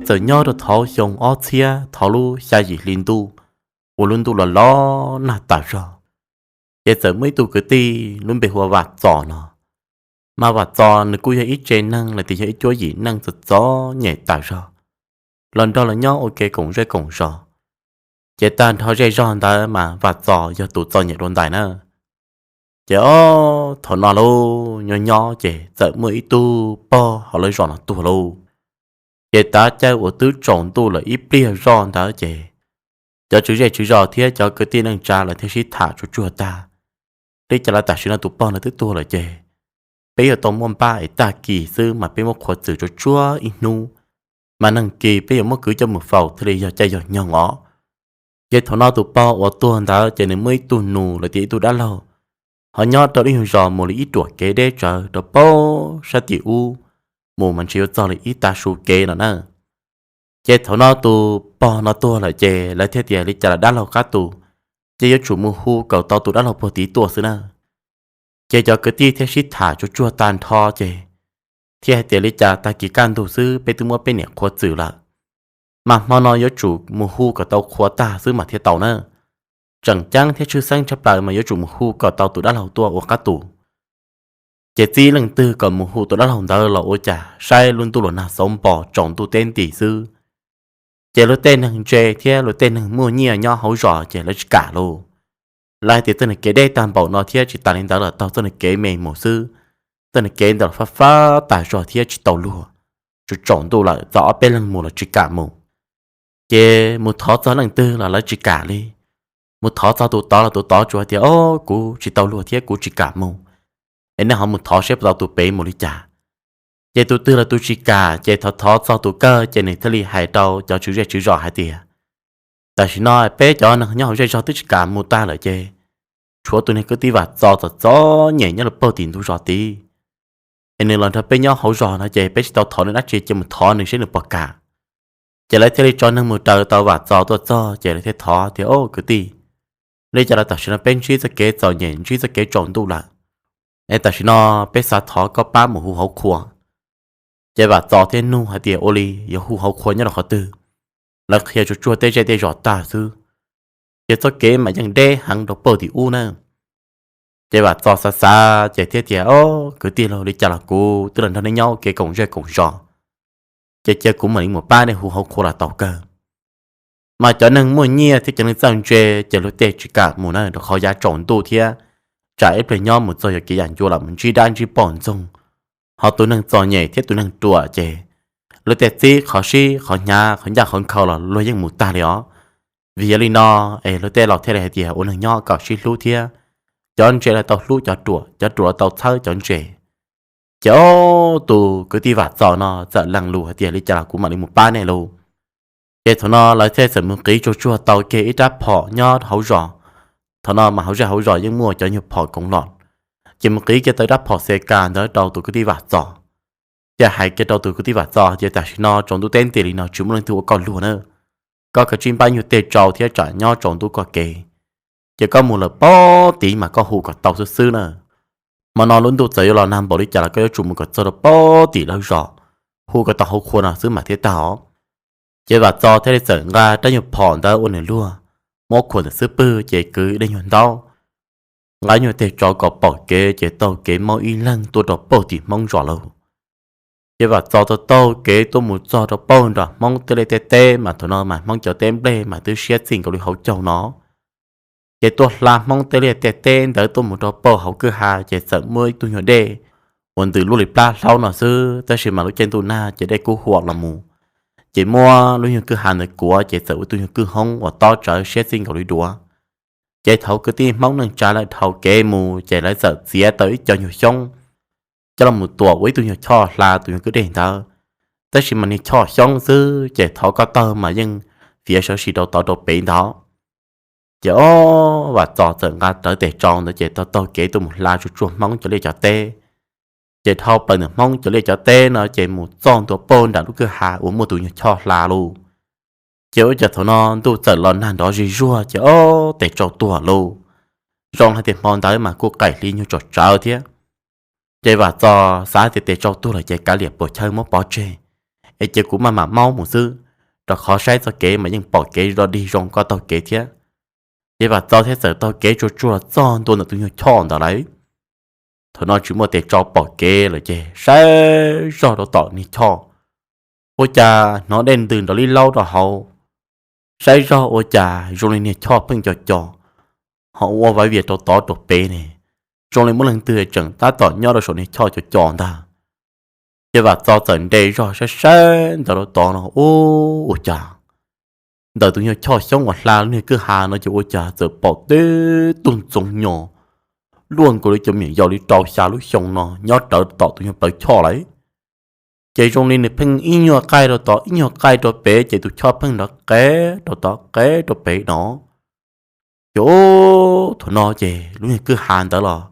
Txawm nyob rau thaum xyoo ob txhiab thaum lub xya yim hli ntuj, ua lub ntuj los los nag tas zog, ces txawm muaj ib tug kwv tij lub npe hu ua Vam Txos no. Mas Vam Txos nws kuj yog ib tse neeg los tias yog ib cuab yim neej txom txom nyem tas zog, los nrog los nyob ua ke koom zej koom zos. Ces tag nrho zej zog ntawd mas Vam Txos yog tus txom nyem dua ntais na. Ces ob thaum no lauj, nyob nyob ces txawm muaj ib tug pog hauv lawv zos no tuag lauj. Ces tav caij uas twb tsaus ntuj lawm ib pliag zoj ntawd ces cov tswv zej tswv zos thiab cov kwv tij neej tsa lawv thiaj sib tham tsuag tsuag tag, li cas los tam sim no tus pog no twb tuag lawm ces peb yuav tau muab npaj es tag kis xwb mas peb muab qhuav txwm tsuag tsuag ib hnub, mas nag kis peb yuav muab kwv coj mus faus thiaj li yog caij yog nyoog os. Ces thaum no tus pog uas tuag ntawd ces nws muaj ib tug nus los tias ib tug dab laug, ho nyob rau lub nyuag zos mus li ib ruam kev deb tsawv rau pem sab tim ub, mus mas ntshe yuav txog li ib tav su kev no na. Ces thaum no tus pog no tuag lawm ces lawv thiaj tias li cas los dab laug qab tus, ces yuav tsum mus hu kom tau tus dab laug puag tid tuaj xwb na. Ces cov kwv tij thiaj sib tham tsuag tsuag tag nrho ces thiaj hais tias li cas tag kis kaj ntug xwb peb twb muab peb niam qhuav txwm lawm, mas hmo no yuav tsum mus hu kom tau qhua tag xwb mas thiaj tau na. Tseem ceeb thiab tshwj xeeb tshaj plaws mas yuav tsum mus hu kom tau tus dab laug tuaj ua qab tus. Ces txib leej twg kom mus hu tus dab laug ntawd los ua cas saib lub ntuj los nag xauv npo tsaus ntuj teb nti xwb. Ces luag tej neeg ntse thiab luag tej neeg muaj nyiaj nyob hauv zos ces lawv tsis kam lauj. Lawv hais tias txoj niag kev deb tag npaum no thiab tsis tas li ntawd los taug txoj niag kev me mus xwb, txoj niag kev ntawd los fab fab tas zog thiab tsis tau luag, tsaus tsaus ntuj lawm txog ob peb leeg mus los tsis kam mus. Ces mus thov txog leej twg los lawv tsis kam li. Mus thov txog tus tod los tus tod tsuas hais tias o, kuv tsis tau luag thiab kuv tsis kam mus, es nej ho mus thov seb puas tau tus pem mus li cas. Ces tus twg los tus tsis kam ces thov thov txog tus kawg ces nws thiaj li hais rau cov tswv zej tswv zos hais tias tam sim no peb cov neeg nyob hauv zej zog twb tsis kam mus tag lawm ces tshuav tus niag kwv tij Vam Txos txom txom nyem nyob rau pem tim ntug zos tid, es nws los nrog peb nyob hauv zos no ces peb tsis tau thov nws dab tsi ces mus thov nws seb nws puas kam. Ces lawv thiaj li tso neeg mus raws tau Vam Txos tuaj txog ces lawv thiaj thov tias o kwv tij, li cas los tam sim no peb ntsib txoj kev txom nyem ntsib txoj kev tsaus ntuj lawm, es tam sim no peb xav thov koj pab mus hu hauv qhua. Ces Vam Txos thiaj nug hais tias ua li yuav hu hauv qhua nyob rau qhov twg? Lawv qhia tsuag tsuag tej zej tej zos tag xwb, ces txoj kev mas yeej deb heev rau pem tim ub na. Ces Vam Txos xav xav ces thiaj tias o kwv tij laug, li cas los kuv twb los nrog nej nyob ua ke koom zej koom zos, ces cia kuv mam li mus pab nej hu hauv qhua los tau kawg. Mas cov neeg muaj nyiaj thiab cov neeg txawj ntse ces luag tej tsis kam mus na rau qhov yav tsaus ntuj thiab tsam ib pliag nyob mus txog yuav kev yam ncua los mus ntsib dab ntsib poj ntxoog. Ho tus neeg txom nyem thiab tus neeg ruam ces luag tej txib qhov sib qhov hnyav qhov ncaj qhov nkhaus los luag yeej mus tag li os. Vim yog li no es luag tej laus thiaj li hais tias ua neeg nyob kom sib hlub thiab, cov ntse los tau hlub cov ruam, cov ruam los tau txhawb cov ntse. Ces ob tus kwv tij Vam Txos no txawm lees lus hais tias li cas los kuv mam li mus pab nej lauj. Ces thaum no lawv thiaj txawm mus qiv tsuag tsuag tau kiag ib rab phom nyob hauv zos. Thaum no mas hauv zej hauv zos yeej muaj cov nyuag phom koov los, ces mus qiv kiag tau rab phom xes kas ntawd rau tus kwv tij Vam Txos. Ces hais kiag rau tus kwv tij Vam Txos tias tam sim no tsaus ntuj teb nti li no tsis muaj leej twg ua koj luag na, koj kav tsij npaj nyuag tej tsau thiab tsam nyob tsaus ntuj koj kev, ces koj mus lawm pem tid mas koj hu kom tau xwb xwb na. Hmo no lub ntuj txawm yuav los nag npaum li cas los koj yuav tsum mus kom txog rau pem tim lawv zos, hu kom tau hauv qhua no xwb mas thiaj tag os. Ces Vam Txos thiaj li txawm nqa rab nyuag phom ntawd ua nws luag, muab khuam ntawm xub pwg ces kwv ib daim nyuag ntaub, nqa nyuag tej tsau kom pom kev ces taug kev maub ib leeg tuaj rau pem tim Hmoob zos lawm. Ces Vam Txos taug taug kev tuaj mus txog rau pem nram Hmoob tej liaj tej teb mas thaum no mas Hmoob cov teb nplej mas twb siab txij nkaus li hauv caug no. Ces tuaj hla Hmoob tej liaj tej teb ntawd tuaj mus rau pem hauv kwj ha ces txawm muaj ib tug nyuag dej uas ntws lub li plab hlaub no xwb, tab sis mas lub caij ntuj nag ces dej kub huam los mus, ces muab lub nyuag kwj ha ntawd kuav ces txawm ua ib tug nyuag kwj hoob uas tob tsawv siab txij nkaus li duav. Ces thaum kwv tij Hmoob neej tsa lawv dhau kev mus ces lawv txawm txiav tau ib co nyuag xyoob coj los mus tuam ua ib tug nyuag choj hla tus nyuag kwj dej ntawd, tab sis mas niag choj xyoob xwb ces thov koj tawg mas yeej fiav sawv si rau tod rau pem ntawd. Ces ob Vam Txos txawm nqa rawv tes tsau ntawd ces taug taug kev tuaj mus hla tsuag tsuag Hmoob cov liaj cov teb. Ces dhau plaws ntawm Hmoob cov liaj cov teb no ces mus txog ntua pem nram lub kwj ha uas muaj tus nyuag choj hla lauj. Ces ua cas thaum no ntuj txawm los nag nrov zig zuag ces ob tes tsau tuag lauj. Zoo hais tias hmo ntawd mas kuj qaim hli nyuag tsom tsawv thiab. Ces Vam Txos xav tias tes tsau tuag lawm ces kav liam puas chawj muab pov tseg, es cia kuv maj mam maub mus xwb, rau qhov saib txoj kev mas yeej pom kev dog dig zoo koj taug kev thiab. Ces Vam Txo thiaj txawm taug kev tsuag tsuag los txog ntua ntawm tus nyuag choj ntawd lawm. Thaum no tsis muaj tes tsau pom kev lawm ces saib zog rau tom niag choj, ua cas hnov dej ntws nrov li laub rau hauv. Saib zog ua cas zoo li niag choj pheej co co, ho ua vaj vias rau tod rau pem ne, zoo li muaj leej twg tseem tab tom nyob rau saum niag choj co co ntag. Ces Vam Txo txawm nres zog saib saib ntawd rau tod no, ua cas ntawm tus nyuag choj xyoob uas hla lub niag kwj ha no ces ua cas txawm pom tib tug ntxoov nyos luaj nkaus li cov me nyuam yaus li rau xya lub xyoo no nyob rawv tom tus nyuag plawv choj lawm. Ces zoo li nws pheej ib nyuag qaij rau tod ib nyuag qaij rau pem ces tus choj pheej nrov qev rau tod qev rau pem no. Ces thaum no ces lub niag kwj ha ntawd los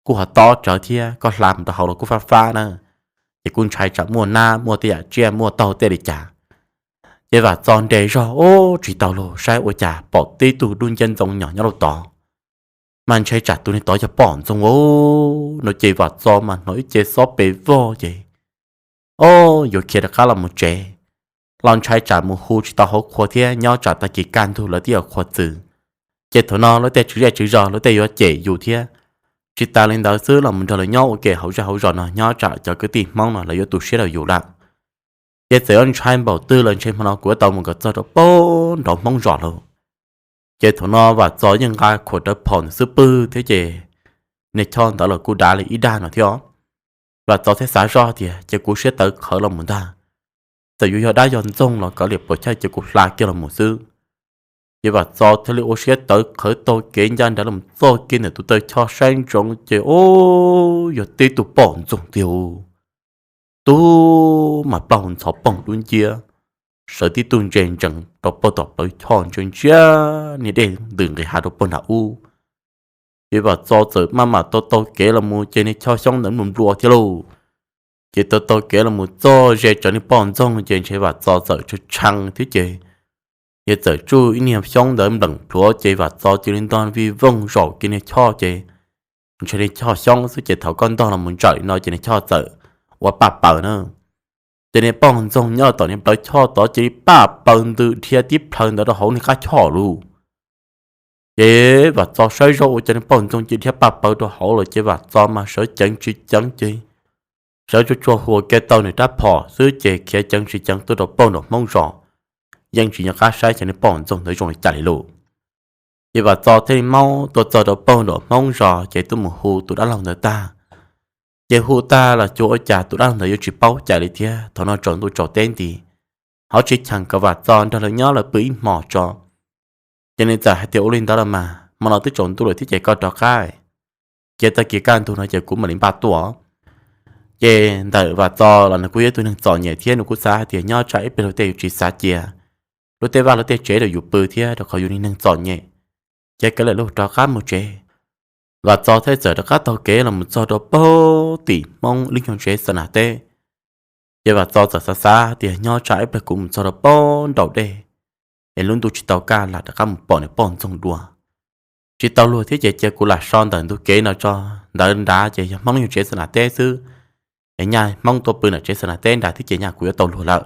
kuj ho tob tsawv thiab, koj hla mus rau hauv los kuj fab fab na, ces kuj ntshai tsam muaj nab muaj tej yam tsiaj muaj taug tej li cas. Ces Vam Txo nres zog ub tsis tau los saib ua cas pom tib tug dub nciab ntxoov nyos nyob rau tod, mas ntshe tsam tus niag tod yog poj ntxoog os no ces Vam Txo mas hnov ib ce xob pes vog ces, o, yuav khiav rov qab los mus tsev, los ntshai tsam mus hu tsis tau hauv qhua thiab nyob tsam tag kis kaj ntug lawv twb yuav qhuav txwm. Ces thaum no lawv tej tswv zej tswv zos lawv tej yuav cem yus thiab. Tsis tas li ntawd xwb los mus nrog lawv nyob ua ke hauv zej hauv zos no nyob tsam cov kwv tij Hmoob no lawv yuav tu siab rau yus lawm. Ces txawm yuav ntshai npaum twg los ntshe hmo no kuv yuav tau mus kom txog rau pem nraud Hmoob zos lawm. Ces thaum no Vam Txo yeej nqa khuam rawv phom ntawd xwb pwg thiab ces niag choj ntawd los kuj dav li ib dag no thiab os. Vam Txo thiaj xav zoj tias ces kuv siab tawv qhawv los mus ntag, txawm yuav yog dab yog ntxoog los kav liam puas chawj ces kuv hla kiag los mus xwb. Ces Vam Txo thiaj li ua siab tawv qhawv taug kev ncaj nraim los txog kiag ntawm tus taw choj saib ntsoov ces, o, yog tib tug poj ntxoog tiag. Tub mas plaub hau ntxhov poog dub nciab, sawv tib tug ntsia ntsees rau pem tom plawv choj ntsia ntsia niag dej ntws nqis hav rau pem nram ub. Ces Vam Txo txawm maj mam taug taug kev los mus ces niag choj xyoob ntawd nplua nplua thiab lauj. Ces taug taug kev los mus txog ze tsawv niag poj ntxoog ces ntshe Vam Txo txawm tshee tshee thiab ces, ces txawm tsuj ib niag xyoob ntawd npleem plhuav ces Vam Txo cia li ntog vij voog zaum kiag niag choj ces ntshe niag choj xyoob xwb ces thaum koj ntog los mus ntsawm li no ces niag choj txawm ua paj paws na. Ces niag poj ntxoog nyob tom niag plawv choj tod cia li paj paws ntws dhia tib plhaws ntawd rau hauv niag qab choj lauj. Ces Vam Txo saib zoj ua cas niag poj ntxoog cia li dhia paj paws rau hauv lawm ces Vam Txo mas sawv ceev tsis ceev ces sawv tsuag tsuag hua kiag tau nws rab phom xwb ces khiav ceev tsis ceev tuaj rau pem nraud Hmoob zos, yeej tsis nco qab saib xyov niag poj ntxoog ntawd zoo li cas li lauj. Ces Vam Txo thiaj li maub tuaj txog rau pem nraud Hmoob zos ces tuaj mus hu tus dab laug ntawd tag. Ces hu tag los cuag ua cas tus dab laug ntawd yuav tsis paub cai li thiab, thaum no tsaus ntuj tsaus teb nti, ho tsis cheem kom Vam Txo nrog lawv nyob lawv pw ib hmos tso. Ces nws txawm hais tias, ua li ntawd los mas hmo no twb tsaus ntuj lawm thiab ces koj rov qab, cia tag kis kaj ntug no ces kuv mam li npaj tuaj. Ces ntawm Vam Txo los nws kuj yog ib tug neeg txom nyem thiab nws kuj xav hais tias nyob tsam ib pliag luag tej yuav tsis xav cia luag tej vaj luag tej tsev rau yus pw thiab rau qhov yus niag neeg txom nyem, ces kav liam luag rov qab mus tsev. Vam Txo thiaj txawm rov qab taug kev los mus txog rau pem tim Hmoob lub nyuag tsev xa nas teb. Ces Vam Txo txawm xav xav tias nyob tsam ib pliag kuv mus txog rau pem nraum dej es lub ntuj tsis tau kaj lam rov qab mus pom niag poj ntxoog dua. Tsis tau luag thiab ces cia kuv lam so ntawm ntug kev no tso, ntawd nrad ces yog Hmoob lub nyuag tsev xa nas teb xwb, es nyaj Hmoob tuaj pw ntawm tsev xa nas teb nrad thiab ces nyaj kuv yuav tau luag lawm.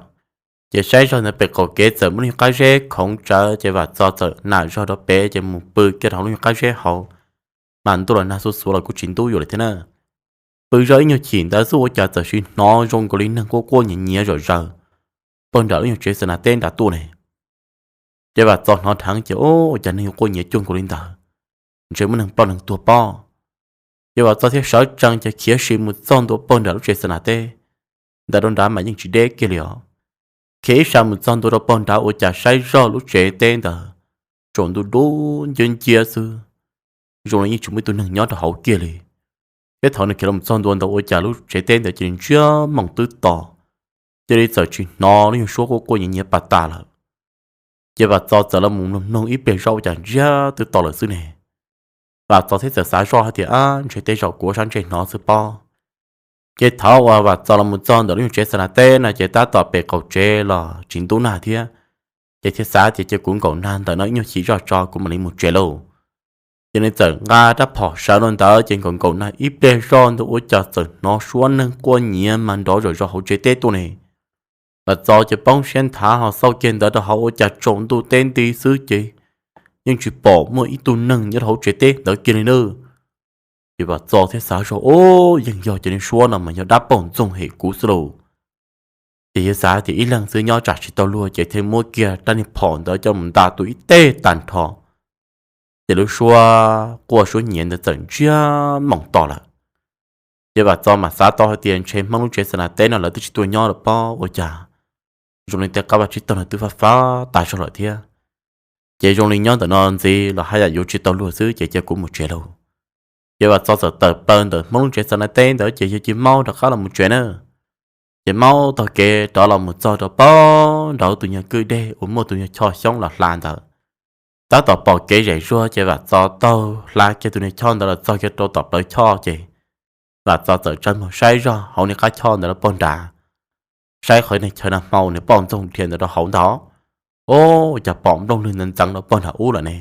Ces saib zog ntawd pem qaum kev txawm muaj lub nyuag qab zeb khoov tsawv ces Vam Txo txawm nam zog rau pem ces mus pw kiag rau hauv lub nyuag qab zeb hauv, mas ntuj los nag xuv xuav los kuj tsis ntub yuav lawm thiab na. Pw zog ib nyuag chim ntawd xwb ua cas txawm sim hnov zoo nkaus li neeg quaj quaj nyiav nyiav zom zaws pem nram lub nyuag tsev xa nas teb nrad tuaj ne. Ces Vam Txo hnov dheev ces, ua cas neeg yuav quaj nyiav cuag nkaus li ntawd, ntshe muaj neeg ploj neeg tuag pob. Ces Vam Txo thiaj sawv tsees ces khiav sim mus txog ntua pem nram lub tsev xa nas teb ntawd rau nrad mas yeej tsis deb kiag li os. Khiav ib sab mus txog ntua rau pem nrad ua cas saib zog lub tsev teb ntawd tsaus ntuj dub nciab nciab xwb, zoo li yeej tsis muaj ib tug neeg nyob rau hauv kiag li. Thiab thaum nws khiav los txog ntua ntawd ua cas lub tsev teb ntawd cia li ntsiag moos twb to, cia li txawm tsis hnov lub nyuag suab quaj quaj nyiav nyiav pas tas lawm. Ces Vam Txo txawm los mus mloog mloog ib pliag zoj ua cas ntsiag twb to lawm xwb ne. Vam Txo thiaj txawm xav zoj hais tias, ab, ntshe tej zaum kuv ua sab ntsej hnov xwb pob. Ces thaum uas Vam Txo los mus txog ntawm lub nyuag tsev xa nas teb no ces tab tom pem qaum tsev los tsis ntub nag thiab, ces thiaj xav tias cia kuv nkaum nag ntawm no ib nyuag chim zoj tso kuv mam li mus tsev lauj. Ces nws txawm nqa rab phom sawv rau ntawd ces nkaum nkaum nag ib pliag zoj ntawd ua cas txawm hnov suab neeg quaj nyiav mas nrov zom zaws hauv tsev teb tuaj ne. Vam Txos ces poob siab nthav ho xauj kiag ntawd rau hauv ua cas tsaus ntuj teb nti xwb ces yeej tsis pom muaj ib tug neeg nyob hauv tsev teb ntawd kiag li nawb. Ces Vam Txos thiaj xav zog, Ub, yeej yog cov niag suab no mas yog dab poj ntxoog hem kuv xwb lauj. Ces yawg xav tias ib leeg xwb nyob tsam tsis tau luag ces thiaj muab kiag rab niag phom ntawd coj mus nta tus ib teg tag nrho. Ces lub suab quaj suab nyiav ntawd txawm ntsiag moo to lawm. Ces Vam Txos mam xav tau hais tias ntshe Hmoob lub tsev xa nas teb no lawv twb tsis tuaj nyob lawm pob, ua cas zoo li tej qab vaj tsib taug no twb fab fab tas zog lawm thiab. Ces zoo li nyob ntawm no ntxiv los haj yam yuav tsis tau luag xwb ces cia kuv mus tsev lauj. Ces Vam Txos txawm tawm plaws ntawm Hmoob lub tsev xa nas teb ntawd ces yog cia maub rov qab los mus tsev na. Ces maub taug kev rov los mus txog rau pem nraud tus nyuag kwj deg uas muaj tus nyuag choj xyoob los hla ntawd. Tab tom pom kev zem zuag ces Vam Txos taug hla kiag tus niag choj ntawd los txog kiag rau tom plawv choj ces Vam Txos txawm tsa muag saib zog hauv niag qab choj ntawd lawm pog nrad, saib qhov niag chaw nag hmo niag poj ntxoog dhia ntawd rau hauv ntag. Ub, cas pom nplooj lwg ntxeev ntxeev rau pog nram ub lawm ne.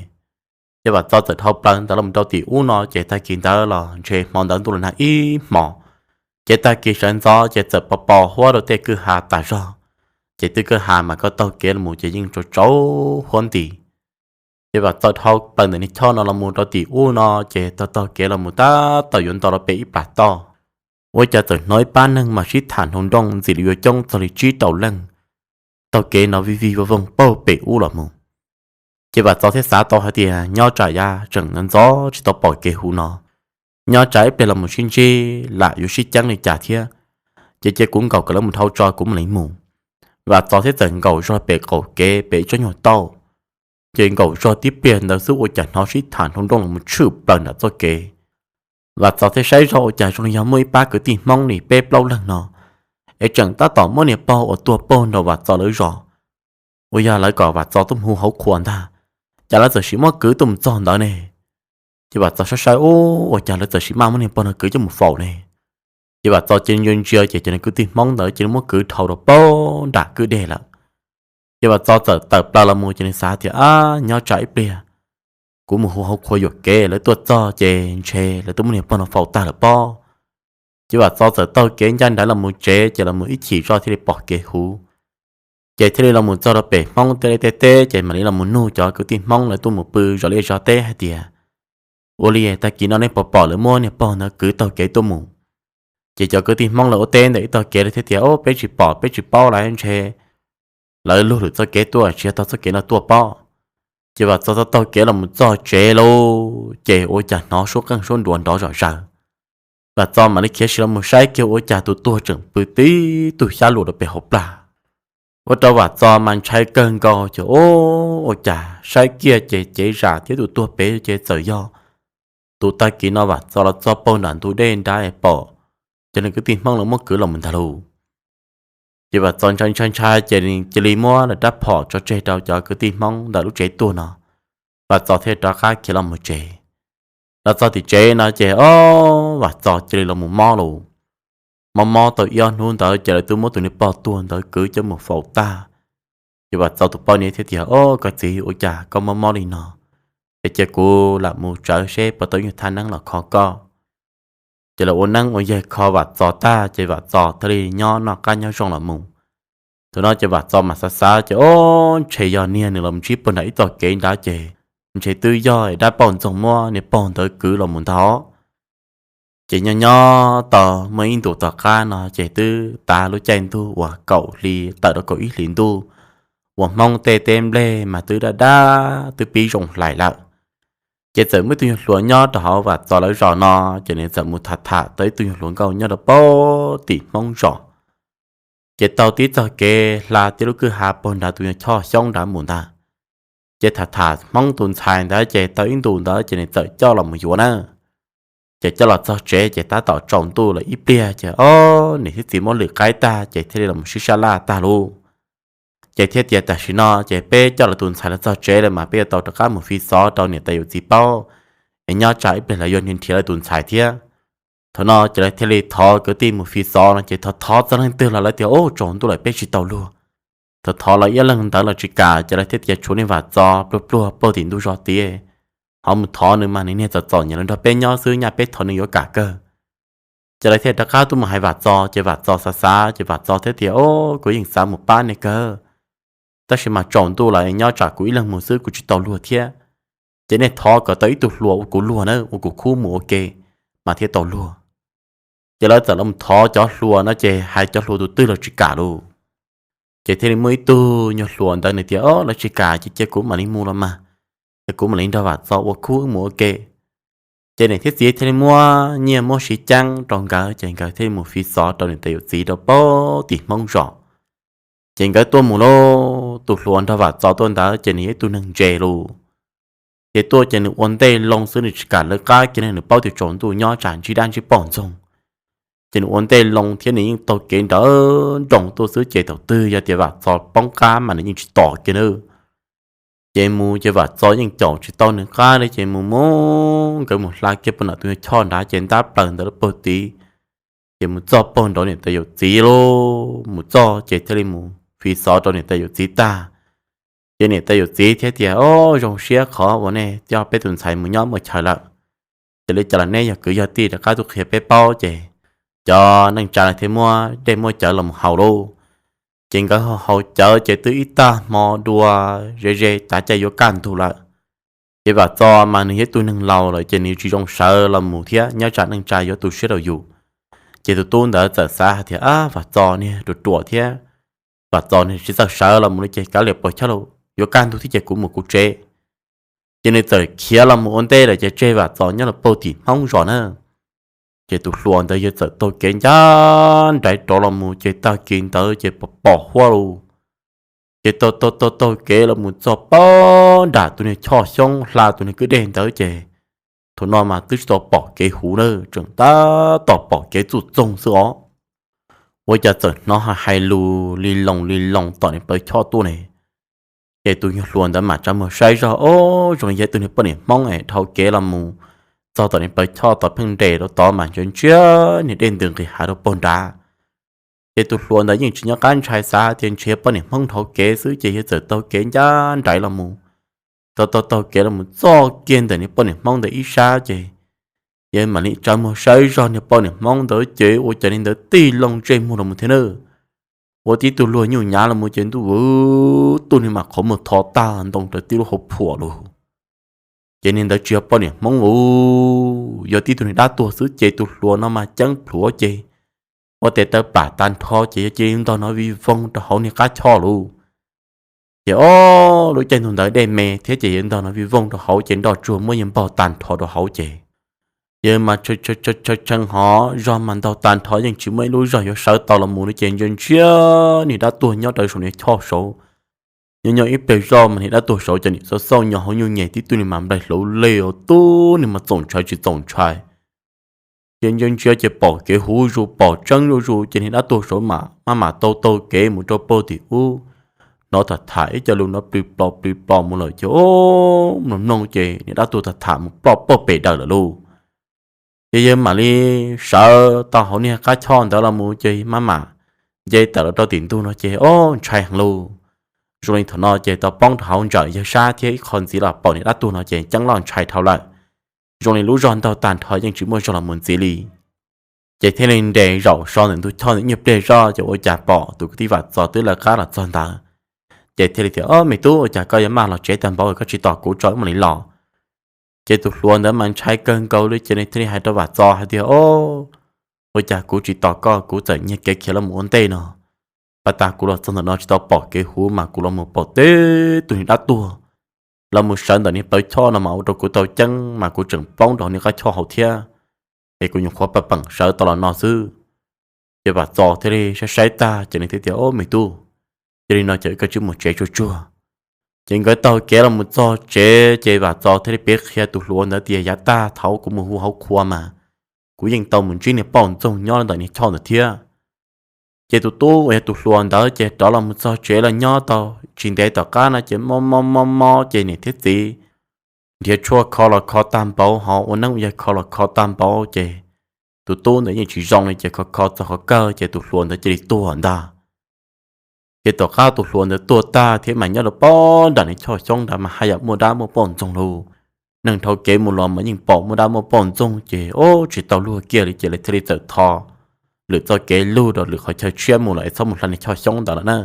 Ces Vam Txos txawm dhau plaws ntawd los rau tim ub no ces tag kis ntawd los ntshe hmo ntawd ntuj los nag ib hmo. Ces tag kis sawv ntxov ces txawm pos pos huab rau tej kwj ha tas zog. Ces tej kwj ha mas koj taug kev los mus ces yeej tsaus tsaus huab nti. Ces Vam Txos dhau plaws ntawm niag choj no los mus rau tim ub no ces taug taug kev los mus tab tom yuav nto rau pem ib plas toj, ua cas txawm hnov ib pab neeg mas sib tham hnoos nrooj ntxim li yuav coob txog li tsib rau leej taug kev no vij vij voog voog pauj pem ub los mus. Ces Vam Txos thiaj xav tau hais tias nyob tsam yav tseem ntxov tsis tau pom kev huv no, nyob tsam ib pliag los mus sib ntsib lam yuav sib ceeb li cas thiab. Ces cia kuv nkaum kom lawv mus dhau tso kuv mam li mus. Vam Txos thiaj txawm nkaum zog pem qaum kev pem ib tsob nyuag tauj. Ces nkaum zog tib pliag ntawd xwb ua cas hnov sib tham hnoos nrooj los mus tshwm plaws nram txoj kev. Vam Txos thiaj saib zog ua cas zoo li yog muaj ib pab kwv tij Hmoob li peb plaub leeg no, es tseem tab tom muab niag pog uas tuag pog nrog Vam Txos lawv zos, uas yog lawv kom Vam Txos tuaj mus hu hauv qhua ntag, cas lawv txawm sim muab kwv tuaj mus txog ntawd ne. Ces Vam Txos saib saib, Ub, ua cas lawv txawm sim maj muab niag pog no kwv coj mus faus ne? Ces Vam Txos cia li ntsia ntsia ces cov niag kwv tij Hmoob ntawd cia li muab kwv dhau rau pem nram kwj deg lawm. Ces Vam Txos txawm tawm plaws los mus ces nws xav tias, Ab, nyob tsam ib pliag kuv mus hu hauv qhua yuam kev lawv tuaj txog ces ntshe lawv twb muab niag pog no faus tag lawm pob. Ces Vam Txos txawm taug kev ncaj nraim los mus tsev ces los mus ib chim zoj thiaj li pom kev huv. Ces thiaj li los mus txog rau pem Hmoob tej liaj tej teb ces mam li los mus nug cov kwv tij Hmoob lawv tuaj mus pw zos liaj zos teb hais tias, Ua li tag kis no nej puas pom lawv muab niag pog ntawd kwv taug kev tuaj mus? Ces cov kwv tij Hmoob lawv ua teb ntawm ib tog kev lawv thiaj tias, Ob, peb tsis pom, peb tsis paub lawm, ntshe lawv luag lwm txoj kev tuaj, tsis yog taug txoj kev no tuaj pob. Ces Vam Txos taug taug kev los mus txog tsev lauj, ces ua cas hnov suab qeej suab nruas nrov zom zaws. Vam Txos mam li khiav sim los mus saib kiag ua cas tus tuag tseem pw tib tug xyab luas rau pem hauv plag. Ua rau Vam Txos mas ntshai kawg nkaus ces, Ob, ua cas saib kiag ces cev zam thiab tus tuag pem ces txawm yog tus tag kis no Vam Txos los txog pem nram ntug dej nrad es pom cov niag kwv tij Hmoob lawv muab kwv los mus ntag lauj. Ces Vam Txos ntshai ntshai ntshai ces cia li muab lawv rab phom tso tseg rau cov kwv tij Hmoob ntawm lub tsev tuag no. Vam Txos thiaj rov qab khiav los mus tsev. Los txog tim tsev no ces, Ob, Vam Txos cia li los mus mob lauj. Mob mob tau ib ob hnub ntawd ces lawv twb muab tus niag pog tuag ntawd kwv coj mus faus tag. Ces Vam Txos tus poj niam thiaj tias, Ob, koj txiv, ua cas koj mob mob li no? Es cia kuv lam mus tsawv seb puas tau ib nyuag thaj neeb los kho koj. Ces lawv ua neeb ua yaig kho Vam Txos tag ces Vam Txos thiaj li nyob noj qab nyob zoo los mus. Thaum no ces Vam Txos mas xav xav ces, Ob, ntshe yog niag nws los ntsib pog nram ib txoj kev nrad ces ntshe twb yog dab poj ntxoog muab niag pog ntawd kwv los mus ntag. Ces nyob nyob tau muaj ib ntus tom qab no ces twb tav lub caij ntuj uas kaum hli tawm rau kaum ib hlis ntuj, uas Hmoob tej teb nplej mas twb daj daj twb pib zoo hlais lawm. Ces txawm muaj ib tug nyuag hluas nyob rau hauv Vam Txos lawv zos no, ces nws txawm mus tham tham tau ib tug nyuag hluas nkauj nyob rau pem tim Hmoob zos. Ces taug tib txoj kev hla tib lub kwj ha pem nrad tus nyuag choj xyoob nrad mus ntag. Ces tham tham Hmoob tus ntxhais ntawd ces tau ib ntus ntawd ces nws txawm coj los mus yuav na. Ces coj los txog tsev ces tab tom tsaus ntuj lawm ib pliag ces, Ob, niam thiab txiv muab lwm qaib tag ces thiaj li los sib sab laj tag lauj. Ces thiaj tias, Tam sim no ces peb coj lawv tus ntxhais los txog tsev lawm mas peb yuav tau rov qab mus fi xov rau niam tais yawm txiv paub, es nyob tsam ib pliag lawv yuav nrhiav lawv tus ntxhais thiab. Thaum no ces lawv thiaj li thov kwv tij mus fi xov no ces thov thov txog leej twg los lawv tias, Ub, tsaus ntuj lawm peb tsis tau luag. Thov thov los ib leeg ntawd los tsis kam ces lawv thiaj tias tshuav niag Vam Txos pluag pluag pem tim ntug zos tid, ho mus thov nws mas nws niag txom txom nyem los nrog peb nyob xwb nyaj peb thov nws yuav kam kawg. Ces lawv thiaj rov qab tuaj mus hais Vam Txos, ces Vam Txos xav xav ces Vam Txos thiaj tias, Au, kuv yeej xav mus pab nej kawg, tab sis mas tsaus ntuj lawm, nyob tsam kuv ib leeg mus xwb kuv tsis tau luag thiab. Ces nej thov kom tau ib tug hluas ua kuv luag na, ua kuv khub mus ua ke mas thiaj tau luag. Ces lawv txawm los thov cov hluas no ces hais cov hluas tus twg los tsis kam lauj. Ces thiaj li muaj ib tug nyuag hluas ntawd nws tias, Au, lawv tsis kam ces cia kuv mam li mus los mas, es kuv mam li nrog Vam Txos ua khub mus ua ke. Ces niam thiab txiv thiaj li muab nyiaj muab siv ceeb rau nkawd, ces nkawd thiaj li mus fiv xov rau niam tais yawm txiv rau pem tim Hmoob zos. Ces nkawd tuaj mus lauj, tus hluas nrog Vam Txos tuaj ntawd ces nws yog ib tug neeg ntse lauj. Ces tuaj ces nws ua ntej loo xwb, nws tsis kam lawv qab kiag ne, nws paub tias tsaus ntuj nyob tsam ntsib dab ntsib poj ntxoog. Ces nws ua ntej loo thiab nws yeej taug kev nrawm nroos tuaj xwb, ces thaum twg yog tias Vam Txos poob qab mas nws yeej tsis tos kiag na. Ces mus ces Vam Txos yeej caum tsis tau nws qab li, ces mus mus nkawd mus hla kiag puag nram tus nyuag choj nrad ces ntab plaws ntawd lawm puag tid. Ces mus txog puag nraud niam tais yawm txiv lauj, mus txog ces thiaj li mus fiv xov rau niam tais yawm txiv tag. Ces niam tais yawm txiv thiaj tias, Au, zoo siab qhov uas nej coj peb tus ntxhais mus nyob muaj chaw lawm, ces li cas los neb yog kwv yog tij rov qab tuaj qhia peb paub, ces cov neej tsa lawv thiaj muab dej muab cawv los mus haus lauj. Ces nkawd haus cawv ces twb ib tag hmo dua ze ze tav caij yuav kaj ntug lawm. Ces Vam Txos mas nws yog ib tug neeg laus lawm ces nws tsis zoo sawv los mus thiab, nyob tsam neej tsa yuav tu siab rau yus. Ces tus tub ntawd txawm xav hais tias, Ab, Vam Txos niag ruam ruam thiab, Vam Txos niag tsis txawj sawv los mus li, ces kav liam pos choj lauj, yuav kaj ntug thiab ces kuv mus kuv tsev. Ces nws txawm khiav los mus ua ntej lawm ces tseg Vam Txos nyob lawm puag tim Hmoob zos na. Ces tus hluas ntawd yawg txawm taug kev ncaj nraim rov los mus ces tag kis ntawd ces pom pom huab lauj. Ces taug taug taug taug kev los mus txog pem nram tus niag choj xyoob hla tus niag kwj dej ntawd ces thaum no mas twb tsis tau pom kev huv na, tseem tab tom pom kev txuj txoog xwb os. Ua cas txawm hnov hais lus li loos li loos tom niag plawv choj tuaj ne. Ces tus nyuag hluas ntawd mam tsa muag saib zog, Ob, zoo li yog tus niag poj niam Hmoob es dhau kev los mus txog tom niag plawv choj tod pheej nres rau tod mas ntsia ntsia niag dej ntws nqis hav rau puag nrad. Ces tus hluas ntawd yeej tsis nyob qab ntshai, xav tias ntshe poj niam Hmoob dhau kev xwb ces yawg txawm taug kev ncaj nraim los mus. Taug taug taug kev los mus txog kiag ntawm niag poj niam Hmoob ntawd ib sab ces yawg mam li tsa muag saib zog niag poj niam Hmoob ntawd ces ua cas li ntawd tig loo ntsej muag los mus thiab na. Ua tib tug luag nyuj nyav los mus ces ntuj, tub niag mam qhov muag tho tag ntoo raws tib lub hauv phuam lauj. Ces niag ntawd tsis yog poj niam Hmoob u, yog tib tug niag dab tuag xwb ces tus hluas no mas ceeb plhuav ces ua tes taw plam tag nrho ces yawg cia li ntog no vij voog rau hauv niag qab choj lauj. Ces ob lub caij ntuj ntawd dej me thiab ces yawg ntog no vij voog rau hauv ces nroj tsuag muab yawg npog tag nrho rau hauv ces yawg mas tshee zog mas ntaug tag nrho yeej tsis muaj ib lub zog yuav sawv tau los mus li ces ntsia ntsia niag dab tuag nyob rau saum niag choj saud. Nyob nyob ib pliag zoj mas niag dab tuag saud cov niam xov xauj nyo hauv nyuj nyem tib tug niag mas nplaig hlauv leg os, tub niag mas txaus ntshai tsis txaus ntshai. Ces ntsia ntsia ces pom kev huv zus pom tseeb zuj zus ces niag dab tuag saud mam maj mam taug taug kev mus rau puag tim ub. Hnov tham tham ib co lus no plws plos plws plos mus lawm ces mloog mloog ces niag dab tuag tham tham mus ploj puag pem daws lawm lauj. Ces yawg mam li sawv tau hauv niag qab choj ntawd los mus ces maj mam nce tawm los rau tim ntug no ces ob ntshai heev lauj. Zoo li thaum no ces tau poob rau hauv ntsawm yawg sab thiab ib qho ntxiv los pom niag dab tuag no ces ceeb loj ntshai dhau lawm. Zoo li lub zog ntaug tag nrho yeej tsis muaj zog los mus ntxiv li. Ces thiaj li nres zaum so ntawm ntug choj ntawd nyuag pliag zoj ces ua cas pom tus kwv tij Vam Txos twb lawv qab los txog ntawd. Ces thiaj li tias, Ob, me tub, ua cas koj yuav maj los tsev tag npaum koj tsis tos kuv tso wb mam li los? Ces tus hluas ntawd mas ntshai kawg nkaus li ces nws thiaj li hais rau Vam Txos hais tias, Ob, ua cas kuv tsis tos koj, kuv txawm nyiag kev khiav los mus ua ntej no. Pas tas kuv los txog ntawm no tsis tau pom kev huv mas kuv los mus pom tib tug niag dab tuag los mus sawv ntawm niag plawv choj no mas ua rau kuv tau ceeb mas kuv tseem poob rau niag qab choj hauv thiab, es kuv nyuam qhuav paj peem sawv tau los no xwb. Ces Vam Txos thiaj li saib saib tag ces nws thiaj tias, Ob, me tub, cia li no ces wb kav tsij mus tsev tsuag tsuag. Ces nkawd taug kev los mus txog tsev ces Vam Txos thiaj li piav qhia tus hluas ntawd tias, Yav tag thaum kuv mus hu hauv qhua mas kuv yeej tau mus ntsib niag poj ntxoog nyob ntawm niag choj ntawd thiab. Ces tus tub uas yog tus hluas ntawd ces rov los mus txog tsev los nyob tau tsis ntev tom qab no ces mob mob mob mob ces niam thiab txiv nrhiav tshuaj kho los kho tag npaum, ho ua neeb ua yaig kho los kho tag npaum ces tus tub ntawd yeej tsis zoo li ces kho kho txog qhov kawg ces tus hluas ntawd cia li tuag ntag. Ces tom qab tus hluas ntawd tuag tag thiab mas nyob rau pem nram niag choj xyoob nrad mas haj yam muaj dab muaj poj ntxoog lauj. neeg dhau kev mus los mas yeej pom muaj dab muaj poj ntxoog ces o tsis tau luag kiag li ces lawv thiaj li txawm tho lwm txoj kev lug rau lwm qhov chaw tshiab mus lawm es txhob mus hla niag choj xyoob ntawd lawm na.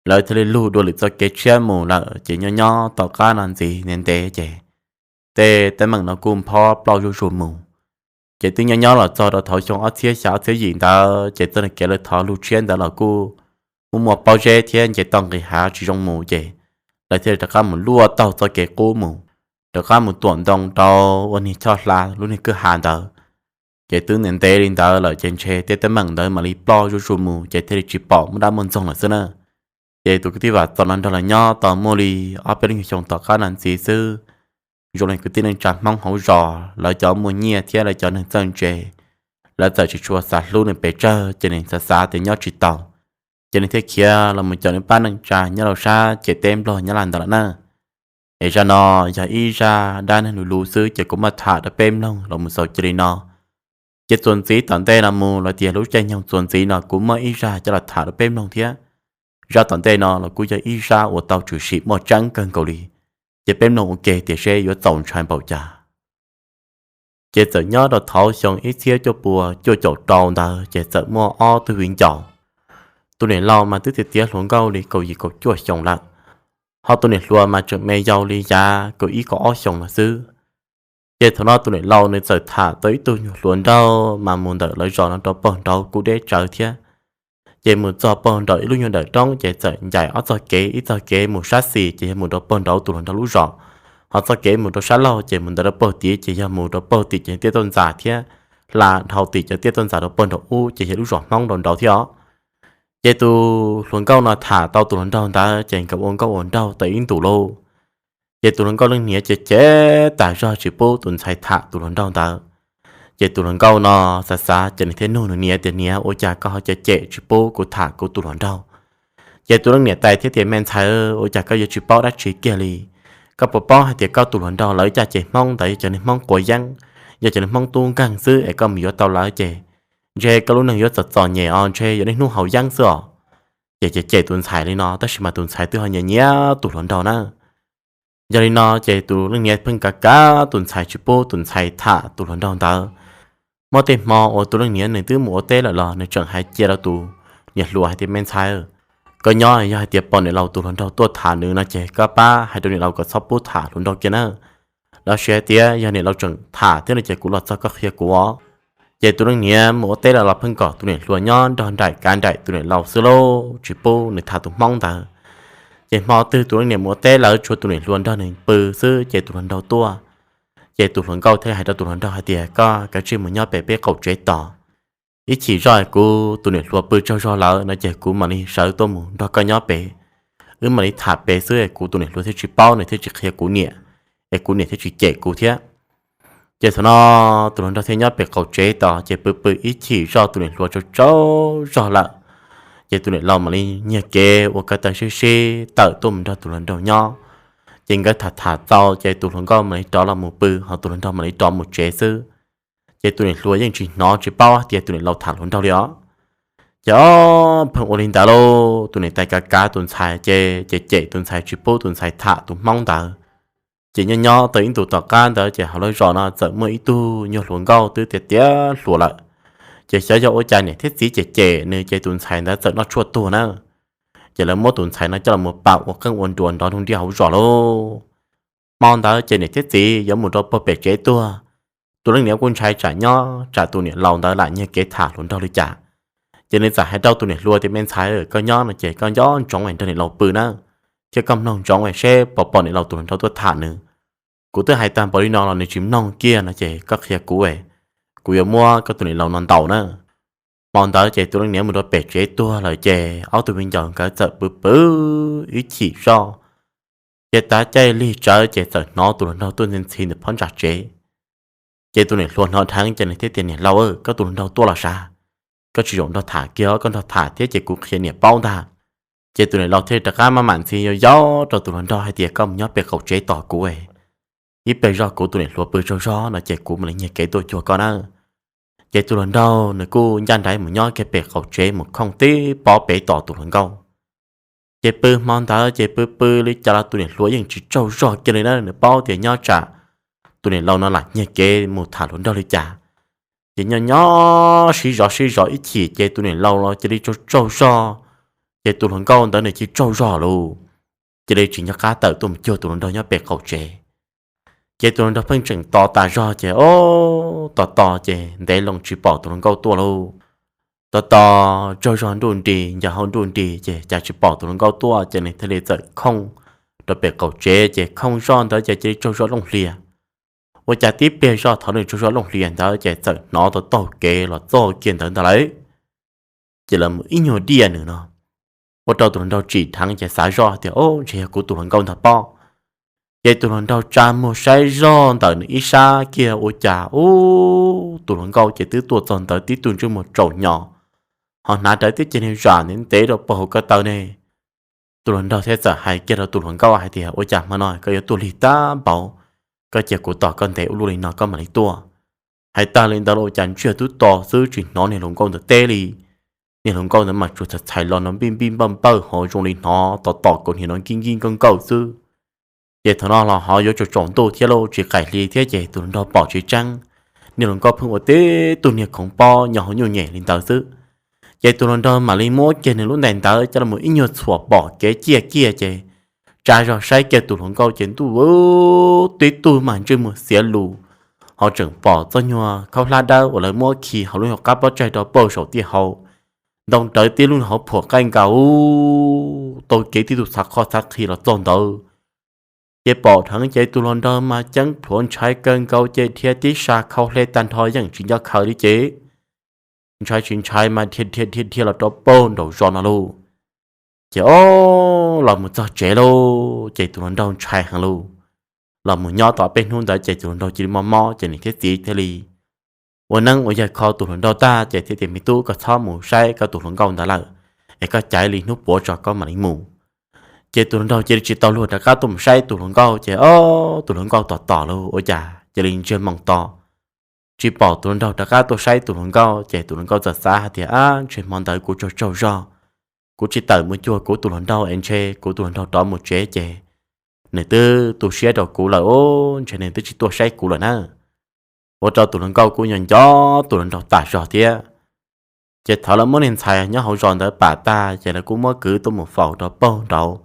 Lawv thiaj li lug dua lwm txoj kev tshiab mus lawm ces nyob nyob tom qab no ntxiv ntev ntev ces tej teeb meem no kuj nphob ploj zuj zus mus. Ces twb nyob nyob los txog rau thaum xyoo ob txhiab xya ob txhiab yim ntawd ces txoj kev lawv thov lug tshiab ntawd los kuj muaj muaj pob zeb thiab nce toj nqis hav tsis zoo mus ces lawv thiaj li rov qab mus luaj taug txoj kev qub mus, rov qab mus tuam ntoo rau ua niag choj hla lub niag kwj ha ntawd. Ces twb ntev ntev li ntawd lawm ces ntshe tej teeb meem ntawd mam li ploj zuj zus mus ces thiaj li tsis pom muaj dab muaj ntxoog lawm xwb na. Ces tus kwv tij Vam Txos no nrog lawv nyob tau muaj li ob peb lub nyuag xyoo tom qab no ntxiv xwb, zoo li kwv tij neej tsa Hmoob hauv zos lawv cov muaj nyiaj thiab lawv cov neeg txawj ntse, lawv txawm tsis tshua xav hlub nws pes tsawg ces nws xav xav tias nyob tsis tau, ces nws thiaj khiav los mus caum nws pab neej tsa nyob rau sab ciam teb Nplog Nyab Laj ntawd lawm na. Es zaj no yog ib zaj dab neeg lus lus xwb ces kuv muab tham rau peb mloog los mus xaus cia li no. Ces txuas ntxiv tom ntej no mus los tias lub caij nyoog txuas ntxiv no kuv muaj ib zaj coj los tham rau peb mloog thiab. Zaj tom ntej no los kuj yog ib zaj uas tau tshwm sim muaj tseeb kawg nkaus li, ces peb mloog ua ke tias seb yuav txaus ntshai npaum cas. Ces txawm nyob rau thaum xyoo ib txhiab cuaj pua cuaj caum rau ntawd ces txawm muaj ob tug viv ncaus. Tus niam laus mas twb tiav tiav hluas nkauj li kaum yim kaum cuaj xyoo lawm, ho tus niam hluas mas tseem me yau li yav kaum ib kaum ob xyoo no xwb. Ces thaum no tus niam laus nws txawm tham tau ib tug nyuag hluas nraug mas mus ntawm lawv zos no rau pog nraud kuj deb tsawv thiab. Ces mus txog pog nraud ib lub nyuag dawm roob ces txawm ncaim ob txoj kev, ib txoj kev mus sab xis ces yog mus rau pog nraud tus hluas nraug lub zos, ho txoj kev mus rau sab laug ces mus ntawm rau pog tid ces yog mus rau pog tim cov tiaj tuaj ntxas thiab hla dhau tim cov tiaj tuaj ntxas rau pog nraud ub ces yog lub zos Hmoob rau nraud thiab os. Ces tus hluas nkauj no tham tau tus hluas nraug ntawd ces nkawd ua nkauj ua nraug tau ib ntus lauj. Ces tus hluas nkauj leej niam ces cem tas zog tsis pub tus ntxhais tham tus hluas nraug ntawd. Ces tus hluas nkauj no xav xav ces nws thiaj nug nws niam tias, Niam, ua cas koj ho cem cem tsis pub kuv tham kuv tus hluas nraug? Ces tus leej niam tais thiaj tias, Me ntxhais, ua cas koj yuav tsis paub dab tsi kiag li? Koj puas paub hais tias koj tus hluas nraug lawv caj ces Hmoob ntawd yog cov niag Hmoob quav yeeb, yog cov niag Hmoob tub nkeeg xwb es koj mus yuav tau lawv ces ntshe koj lub neej yuav txom txom nyem os, ntshe yog niaj hnub haus yeeb xwb os. Ces cem cem tus ntxhais li no tab sis mas tus ntxhais twb ho nyiam nyiam tus hluas nraug na. Yog li no ces tus leej niam pheej kav kav tus ntxhais tsis pub tus ntxhais tham tus hluas nraug ntawd. Muaj tej hmo uas tus leej niam nws twb mus ua teb lawm los nws tseem hais cia rau tus niam hluas hais tias, Me ntxhais, koj nyob yog hais tias pom niam laus tus hluas nraug tuaj tham nws no ces koj pab hais rau niam laus kom txhob pub tham hluas nraug kiag na. Los sis hais tias yog niam laus tseem tham thiab no ces kuv los txog koj qhia kuv os. Ces tus leej niam mus ua teb lawm los pheej kom tus niam hluas nyob nrog nraim kav nraim tus niam laus xwb lauj, tsis pub nws tham tus Hmoob ntawd. Ces hmo twg tus leej niam mus ua teb lawm tshuav tus niam hluas nrog nws pw xwb ces tus hluas nraug tuaj. Ces tus hluas nkauj thiaj hais rau tus hluas nraug hais tias, Koj kav tsij mus nyob pem peb qaum tsev tos, ib chim zoj kuv tus niam hluas pw tsaug zog lawm no ces kuv mam li sawv tuaj mus nrog koj nyob pem. Wb mam li tham pem xwb es kuv tus niam hluas thiaj tsis paub, nws thiaj tsis qhia kuv niam, es kuv niam thiaj tsis cem kuv thiab. Ces thaum no tus hluas nraug thiaj nyob pem qaum tsev tos ces pw pw ib chim zoj tus niam hluas tsaug tsaug zog lawm. Ces tus niam laus mam li nyiag kev ua ko taw sib sib tawm tuaj mus nrog tus hluas nraug nyob. Ces nkawd tham tham txaus ces tus hluas nkauj mam li rov los mus pw, ho tus hluas nraug mam li rov mus tsev xwb. Ces tus niam hluas yeej tsis hnov tsis paub tias tus niam laus tham hluas nraug li os. Ces ob pheej ua li ntawd lauj, tus niam tais kav kav tus ntxhais ces cem cem tus ntxhais tsis pub tus ntxhais tham tus Hmoob ntawd. Ces nyob nyob tau ib ntus tom qab ntawd ces hauv lawv zos no txawm muaj ib tug nyuag hluas nkauj twb tiav tiav hluas lawm. Ces xyov yog ua cas niam thiab txiv cem cem nws ces tus ntxhais ntawd txawm noj tshuaj tuag na. Ces lawv muab tus ntxhais no coj los mus pam ua qeej ua nruas nrov nroo ntiaj hauv zos lauj. Hmo ntawd ces niam thiab txiv yuav mus rau puag pem tsev tuag. Tus leej niam kuj ntshai tsam nyob tsam tus niam laus ntawd lam nyiag kev tham hluas nraug li cas. Ces nws txawm hais rau tus niam hluas tias, Me ntxhais, koj nyob no ces koj nco ntsoov nrog niam laus pw na, thiab koj mloog ntsoov seb puas pom niam laus tus hluas nraug tuaj tham nws. Kuv twb hais tag npaum li no los nws tsis mloog kiag no ces koj qhia kuv, kuv yuav muab koj tus niam laus no ntaus na. Hmo ntawd ces tus leej niam mus rau pem tsev tuag lawm ces ob tug viv ncaus nkawd txawm pw pw ib chim zoj. Ces tav caij lig tsawv ces txawm hnov tus hluas nraug tuaj ntxhi ntxhi ntawm phab ntsa tsev. Ces tus niam hluas hnov dheev ces nws thiaj tias, Niam laus, koj tus hluas nraug tuaj los sav? Koj tsis zaum nrog tham kiag, koj nrog tham thiab ces kuv qhia niam paub ntag. Ces tus niam laus thiaj rov qab maj mam ntxhi yau yau rau tus hluas nraug hais tias, Koj mus nyob pem qaum tsev tos kuv, ib pliag zog kuv tus niam hluas pw tsaug zog no ces kuv mam li nyiag kev tuaj cuag koj na. Ces tus hluas nraug nws kuj ncaj nraim mus nyob kiag pem qaum tsev mus khooj tib pob pem tos tus hluas nkauj. Ces pw hmo ntawd ces pw pw li cas los tus niam hluas yeej tsis tsaug zog kiag li na, nws paub tias nyob tsam tus niam laus no lam nyiag kev mus tham hluas nraug li cas. Ces nyob nyob sib zov sib zov ib chim ces tus niam laus los cia li tsaug tsaug zog, ces tus hluas nkauj ntawd nws cia li tsaug zog lauj, cia li tsis nco qab tawm tuaj mus cuag tus hluas nraug nyob pem qaum tsev. Ces tus hluas nraug pheej tseem tos tas zog ces o, tos tos ces ntev loo tsis pom tus hluas nkauj tuaj lauj. Tos tos tsaug zog nruj nris, ncaws hau nruj nris ces cas tsis pom tus hluas nkauj tuaj ces nws thiaj li txawm khooj rau pem qaum tsev ces khooj zoj ntawd ces cia li tsaug zog looj hlias. Ua cas tib pliag zog thaum nws tsaug zog looj hlias ntawd ces txawm hnov tau taug kev los txog kiag ntawd ntag lauj. Ces los mus ib nyuag diaj nws no, ua rau tus hluas nraug tsim dheev ces xav zoj tias o, ntshe yog kuv tus hluas nkauj ntag pob. Ces tus hluas nraug tsa muag saib zoj ntawm nws ib sab kiag ua cas ub, tus hluas nkauj ces twb tuaj txog ntawd tib tug ntsej muag tsaus hnyo, ho hnav rawv tib ce niag zam ntev ntev rau puag hauv ko taw ne. Tus hluas nraug thiaj txawm hais kiag rau tus hluas nkauj hais tias ua cas hmo no koj yuav tuaj lig tag npaum, koj cia kuv tos koj ntev ua luaj li no koj mam li tuaj. Hais tag li ntawd los ua cas ntsiag twb to xwb tsis hnov niag hluas nkauj ntawd teb li. Niag hluas nkauj ntawd mas tsuas txhais txhais los no npij npij npawj npawj ho zoo li hnov tos tos kaus hniav no nkij nkij nkawj nkawj xwb. Ces thaum no los ho yuav tsaus tsaus ntuj thiab lauj tsis qaim hli thiab ces tus hluas nraug pom tsis tseeb, niag hluas nkauj pheej ua tib tug niag khoov pob nyo hauv nyuj nyem li ntawd xwb. Ces tus hluas nraug mam li muab kiag nws lub ntais ntawd coj los ib nyuag txhuam pom kev ciaj kiag ces tsa zog saib kiag tus hluas nkauj ces ntuj, tib tug mas ntsej muag xiav lus, ho tseem pom txoj nyuag khaub hlab dawb uas lawv muab khi hauv lub nyuag qab pob tsaig rau puag saum tiaj hau, ntoo rawv tib lub hauv phuam qaij nkaus, tau kev tib tug txhav qhov txhav qhi los txog ntawd. Ces pom dheev ces tus hluas nraug mas ceeb plhuav ntshai kawg nkaus ces dhia tib sa khau hle tag nrho yeej tsis nco khaws li ces ntshai tsis ntshai mas dhia dhia dhia dhia los rau puag nraum zos no lauj. Ces o, los mus txog tsev lauj ces tus hluas nraug ntshai heev lauj. Los mus nyob tau peb hnub ntawd ces tus hluas nraug cia li mob mob ces niam thiab txiv thiaj li ua neeb ua yaig kho tus hluas nraug tag ces thiaj tias me tub koj txhob mus saib koj tus hluas nkauj ntawd lawm, es koj caiv li hnub puav tso koj mam li mus. Ces tus hluas nraug cia li tsis tau luag rov qab tuaj mus saib tus hluas nkauj ces o, tus hluas nkauj tos tos lauj ua cas cia li ntsiag moo to tsis pom tus hluas nraug rov qab tuaj saib tus hluas nkauj ces tus hluas nkauj txawm xav hais tias ab ntshe hmo ntawd kuv tsaug tsaug zog, kuv tsis tawm mus cuag kuv tus hluas nraug es ntshe kuv tus hluas nraug rov mus tsev ces nws twb tu siab rau kuv lawm, ntshe nws twb tsis tuaj saib kuv lawm na. Ua rau tus hluas nkauj kuj nco nco tus hluas nraug tas zog thiab. Ces thaum lawv muab niag ntxhais nyob hauv zos ntawd pam tag ces lawv kuj muab kwv tuaj mus faus rau puag nraud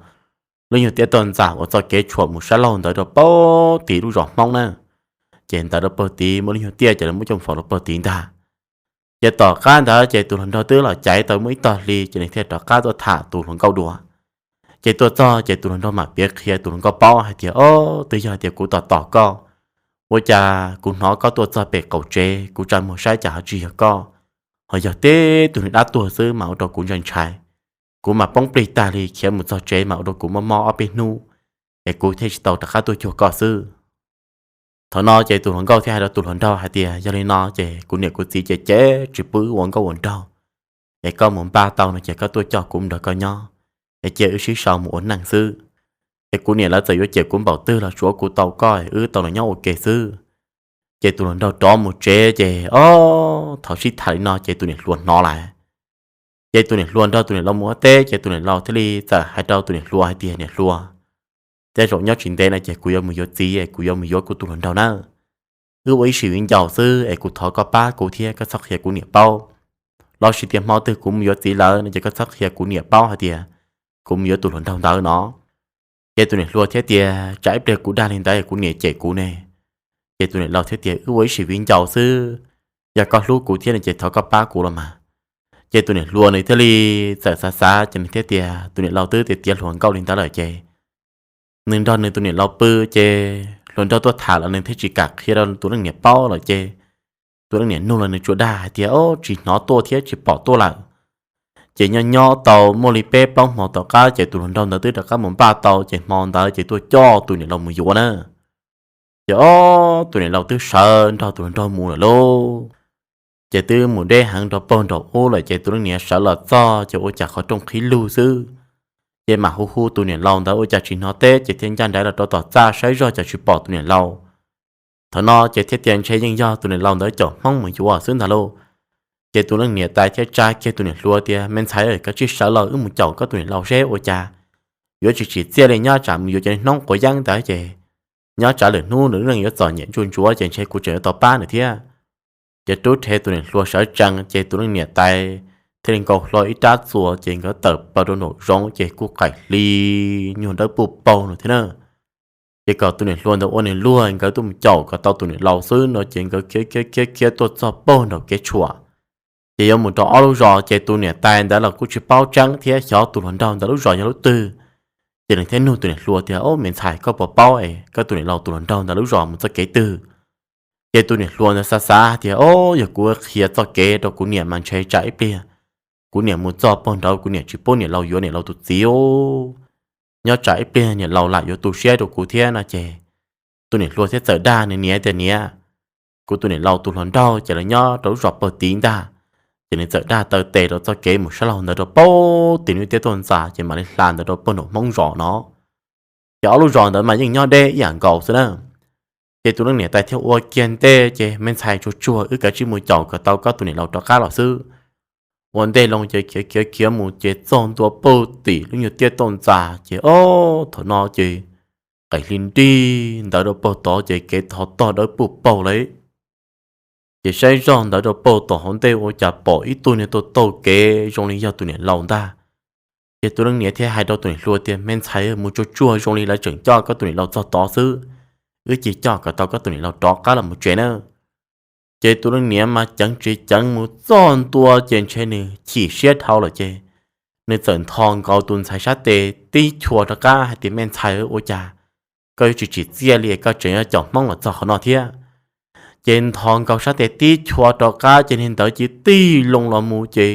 lub nyuag tiaj toj ntxas uas txoj kev tshuam mus sab laug ntawd rau puag tid lub zos Hmoob na. Ces ntawd rau puag tid muaj lub nyuag tiaj ces lawv muab coj faus rau puag tid ntag. Ces tom qab ntawd ces tus hluas nraug twb los caiv tau muaj ib tog hli ces nws thiaj rov qab tuaj tham tus hluas nkauj dua. Ces tuaj txog ces tus hluas nraug mam piav qhia tus hluas nkauj paub hais tias o, twb yog tias kuv tos tos koj, ua cas kuv hnov koj tuaj txog pem qaum tsev kuv tsa muag saib cas ho tsis yog koj, ho yog tib tug niag dab tuag xwb mas ua rau kuv ntshai ntshai. Kuv mas poob plig tag li khiav mus txog tsev mas ua rau kuv mob mob ob peb hnub, es kuv thiaj tsis tau rov qab tuaj cuag koj xwb. Thaum no ces tus hluas nkauj thiaj hais rau tus hluas nraug hais tias yog li no ces kuv niam kuv txiv ces cem tsis pub wb ua nkauj ua nraug, es koj mus npaj tau no ces koj tuaj coj kuv mus nrog koj nyob, es cia wb sib sau mus ua neej xwb. Es kuv niam lawv txawm yuav cem kuv npaum twg los tsuav kuv tau koj es wb tau los nyob ua ke xwb. Ces tus hluas nraug rov mus tsev ces o, thaum sib tham li no ces tus niam hluas hnov lawm. Ces tus niam hluas nrog tus niam laus mus ua teb ces tus niam laus thiaj li txawm hais rau tus niam hluas hais tias niam hluas, tej zaum nyob tsis ntev no ces kuv yuav mus yuav txiv es kuv yuav mus yuav kuv tus hluas nraug nawb. Wb ua ib sim viv ncaus xwb es kuv thov koj pab kuv thiab koj txhob qhia kuv niam paub. Los sis tias hmo twg kuv mus yuav txiv lawm no ces koj txhob qhia kuv niam paub hais tias kuv mus yuav tus hluas nraug ntawd no. Ces tus niam hluas thiaj tias tsam ib pliag kuv dag li ntawd kuv niam cem kuv ne. Ces tus niam laus thiaj tias wb ua ib sim viv ncaus xwb, yog koj hlub kuv thiab no ces thov koj pab kuv los mas. Ces tus niam hluas nws thiaj li txawm xav xav ces nws thiaj tias tus niam laus twb tiav tiav hluas nkauj li ntawd lawm ces nws nrog nws tus niam laus pw ces hluas nraug tuaj tham los nws thiaj tsis kam qhia rau tus leej niam paub lawm ces tus leej niam nug los nws tsuas dag hais tias o, tsis hnov tuaj thiab tsis pom tuaj lawm. Ces nyob nyob tau muaj li peb plaub hmo tom qab ces tus hluas nraug ntawd twb rov qab mus npaj tau ces hmo ntawd ces tuaj coj tus niam laus mus yuav na. Ces o, tus niam laus twb sawv nrog tus hluas nraug mus lawm lauj. Ces twb mus deb heev rau puag nraum ub lawm ces tus leej niam sawv los txog ces ua cas qhov rooj qhib lug xwb. Ces mam hu hu tus niam laus ntawd ua cas tsis hnov teb ces thiaj ncaj nraim los rau tom txaj saib zog cas tsis pom tus niam laus. Thaum no ces thiaj tias ntshe yeej yog tus niam laus ntawd caum Hmoob mus yuav xwb ntag lauj. Ces tus leej niam tais thiaj tsa kiag tus niam hluas tias me ntxhais, koj cia li sawv los wb mus caum koj tus niam laus seb ua cas yuav tsis tsim txiaj li nyob tsam mus yuav cov hnoob quav yeeb ntawd ces Nyob tsam lwm hnub nws lub neej yuav txom nyem ntsuj ntsuav ces ntshe kuv tseem yuav tau pab nws thiab. Ces rub rhe tus niam hluas sawv tsees ces tus leej niam tais thiaj li nkaus hlo ib rab txuas ces nkawd tawm plaws rau nraum zoov ces kuj qaim hli nyuag dawb puj paug no thiab na. Ces kom tus niam hluas ntawd ua nws luag, nkawd tuaj mus caum kom tau tus niam laus xwb no ces nkawd khiav khiav khiav khiav tuaj txog puag nraum kev tshuam. Ces yuav mus rau ob lub zos ces tus niam tais ntawd los kuj tsis paub tseeb thiab xyov tus hluas nraug ntawd lub zos yog lub twg. Ces nws thiaj nug tus niam hluas tias, Ob, me ntxhais, koj puas paub es koj tus niam laus tus hluas nraug ntawd lub zos mus txoj kev twg? Ces tus niam hluas ntawd xav xav tias, Ob, yog kuv qhia txoj kev rau kuv niam mas ntshe tsam ib pliag kuv niam mus txog puag nraud kuv niam tsis pub niam laus yuav niam laus tus txiv os. Nyob tsam ib pliag niam laus lam yuav tu siab rau kuv thiab no ces tus niam hluas thiaj txawm dag nws niam tias, Niam, kuv tus niam laus tus hluas nraug ces lawv nyob rau lub zos puag tid ntag. Ces nws txawm dag taw tes rau txoj kev mus sab laug ntawd rau puag tim nws tiaj tuaj ntxas ces mam li hla ntawd rau puag nraum hmoob zos no. Ces ob lub zos ntawd mas yeej nyob deb ib yam nkaus xwb na. Ces tus leej niam tais thiaj ua kiag ntej ces, Me ntxhais, tsuag tsuag wb kav tsij mus caum kom tau koj tus niam laus rov qab los xwb. Ua ntej loo ces khiav khiav khiav mus ces txog ntua puag tim lub nyuag tiaj tuaj ntxas ces ob thaum no ces qaim hli nrig ntawd rau puag tod ces kev thov tog dawb puj paug lawm. Ces saib zog ntawd rau puag tom hauv ntej ua cas pom ib tug niag tuaj taug kev zoo li yog tus niam laus ntag. Ces tus leej niam thiaj hais rau tus niam hluas tias, Me ntxhais, mus tsuag tsuag, zoo li lawv tseem coj koj tus niam laus txog tod xwb, wb cia coj kom tau koj tus niam laus rov qab los mus tsev nawb. Ces tus leej niam mas ceev tsis ceev mus txog ntua ces ntshe nws chim siab dhau lawm ces nws txawm nthos nkaus tus ntxhais sab tes tib chua rov qab hais tias, Me ntxhais, ua cas koj yuav tsis tsim txiaj li, koj tseem yuav caum hmoob los txog qhov no thiab? Ces nthos nkaus sab tes tib chua rov qab ces niag ntawd cia li tig loo los mus ces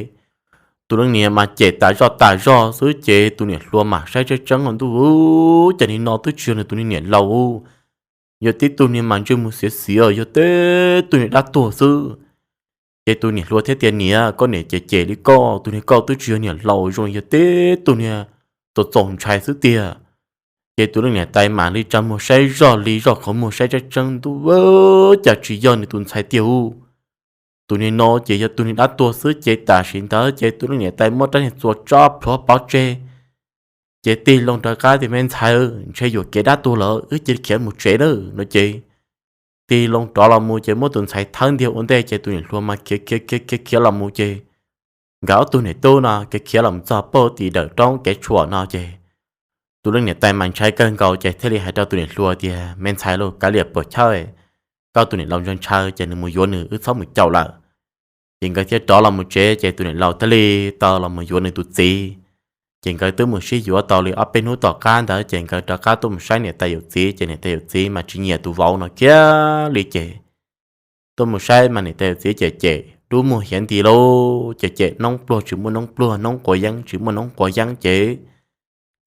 tus leej niam mas cem tas zoj tas zog xwb ces tus niam hluas mas saib tseeb tseeb los ntuj, Cas niag no twb tsis yog nws tus niag niam laus, yog tib tug niag mas ntsej muag xiav xiav, yog tib tug niag dab tuag xwb. Ces tus niam hluas thiaj tias, Niam, koj niam cem cem li koj, tus niag koj twb tsis yog niam laus, zoo li yog tib tug niag txaus txaus ntshai xwb tiag. Ces tus leej niam tais mam li tsa muag saib zog li zog qhov muag saib tseeb tseeb ntuj, Cas tsis yog nws tus ntxhais tiag ub. Tus niag no ces yog tus niag dab tuag xwb ces tam sim ntawd ces tus leej niam tais muab rab niag txuas tso plhuav pov tseg. Ces tig loo rov qab tias, Me ntxhais, ntshe yuam kev dab tuag lawm, wb cia li khiav mus tsev nawb no ces tig loo rov los mus ces muab tus ntxhais thawb ntiag ua ntej ces tus niam hluas mas khiav khiav khiav khiav khiav los mus ces nkawd ob tug niam tub no khiav khiav los txog puag tim dawm roob kev tshuam no ces tus leej niam tais mas ntshai kawg nkaus ces thiaj li hais rau tus niam hluas tias, Me ntxhais lauj, kav liam puas chawj, koj tus niam laus ntshaw ntshaw ces nws mus yuav nws, wb txhob mus caum lawm. Ces nkawd thiaj rov los mus tsev ces tus niam laus thiaj li tau los mus yuav nws tus txiv. Ces nkawd twb mus sib yuav tau li ob peb hnub tom qab ntawd ces nkawd rov qab tuaj mus saib niam tais yawm txiv ces niam tais yawm txiv mas tsis nyiam tus vauv no kiag li ces tuaj mus saib mas niam tais yawm txiv cem cem dub muag hiav nti lauj, cem cem noob pluag tsis muaj noob pluag, noob quav yeeb tsis muaj noob quav yeeb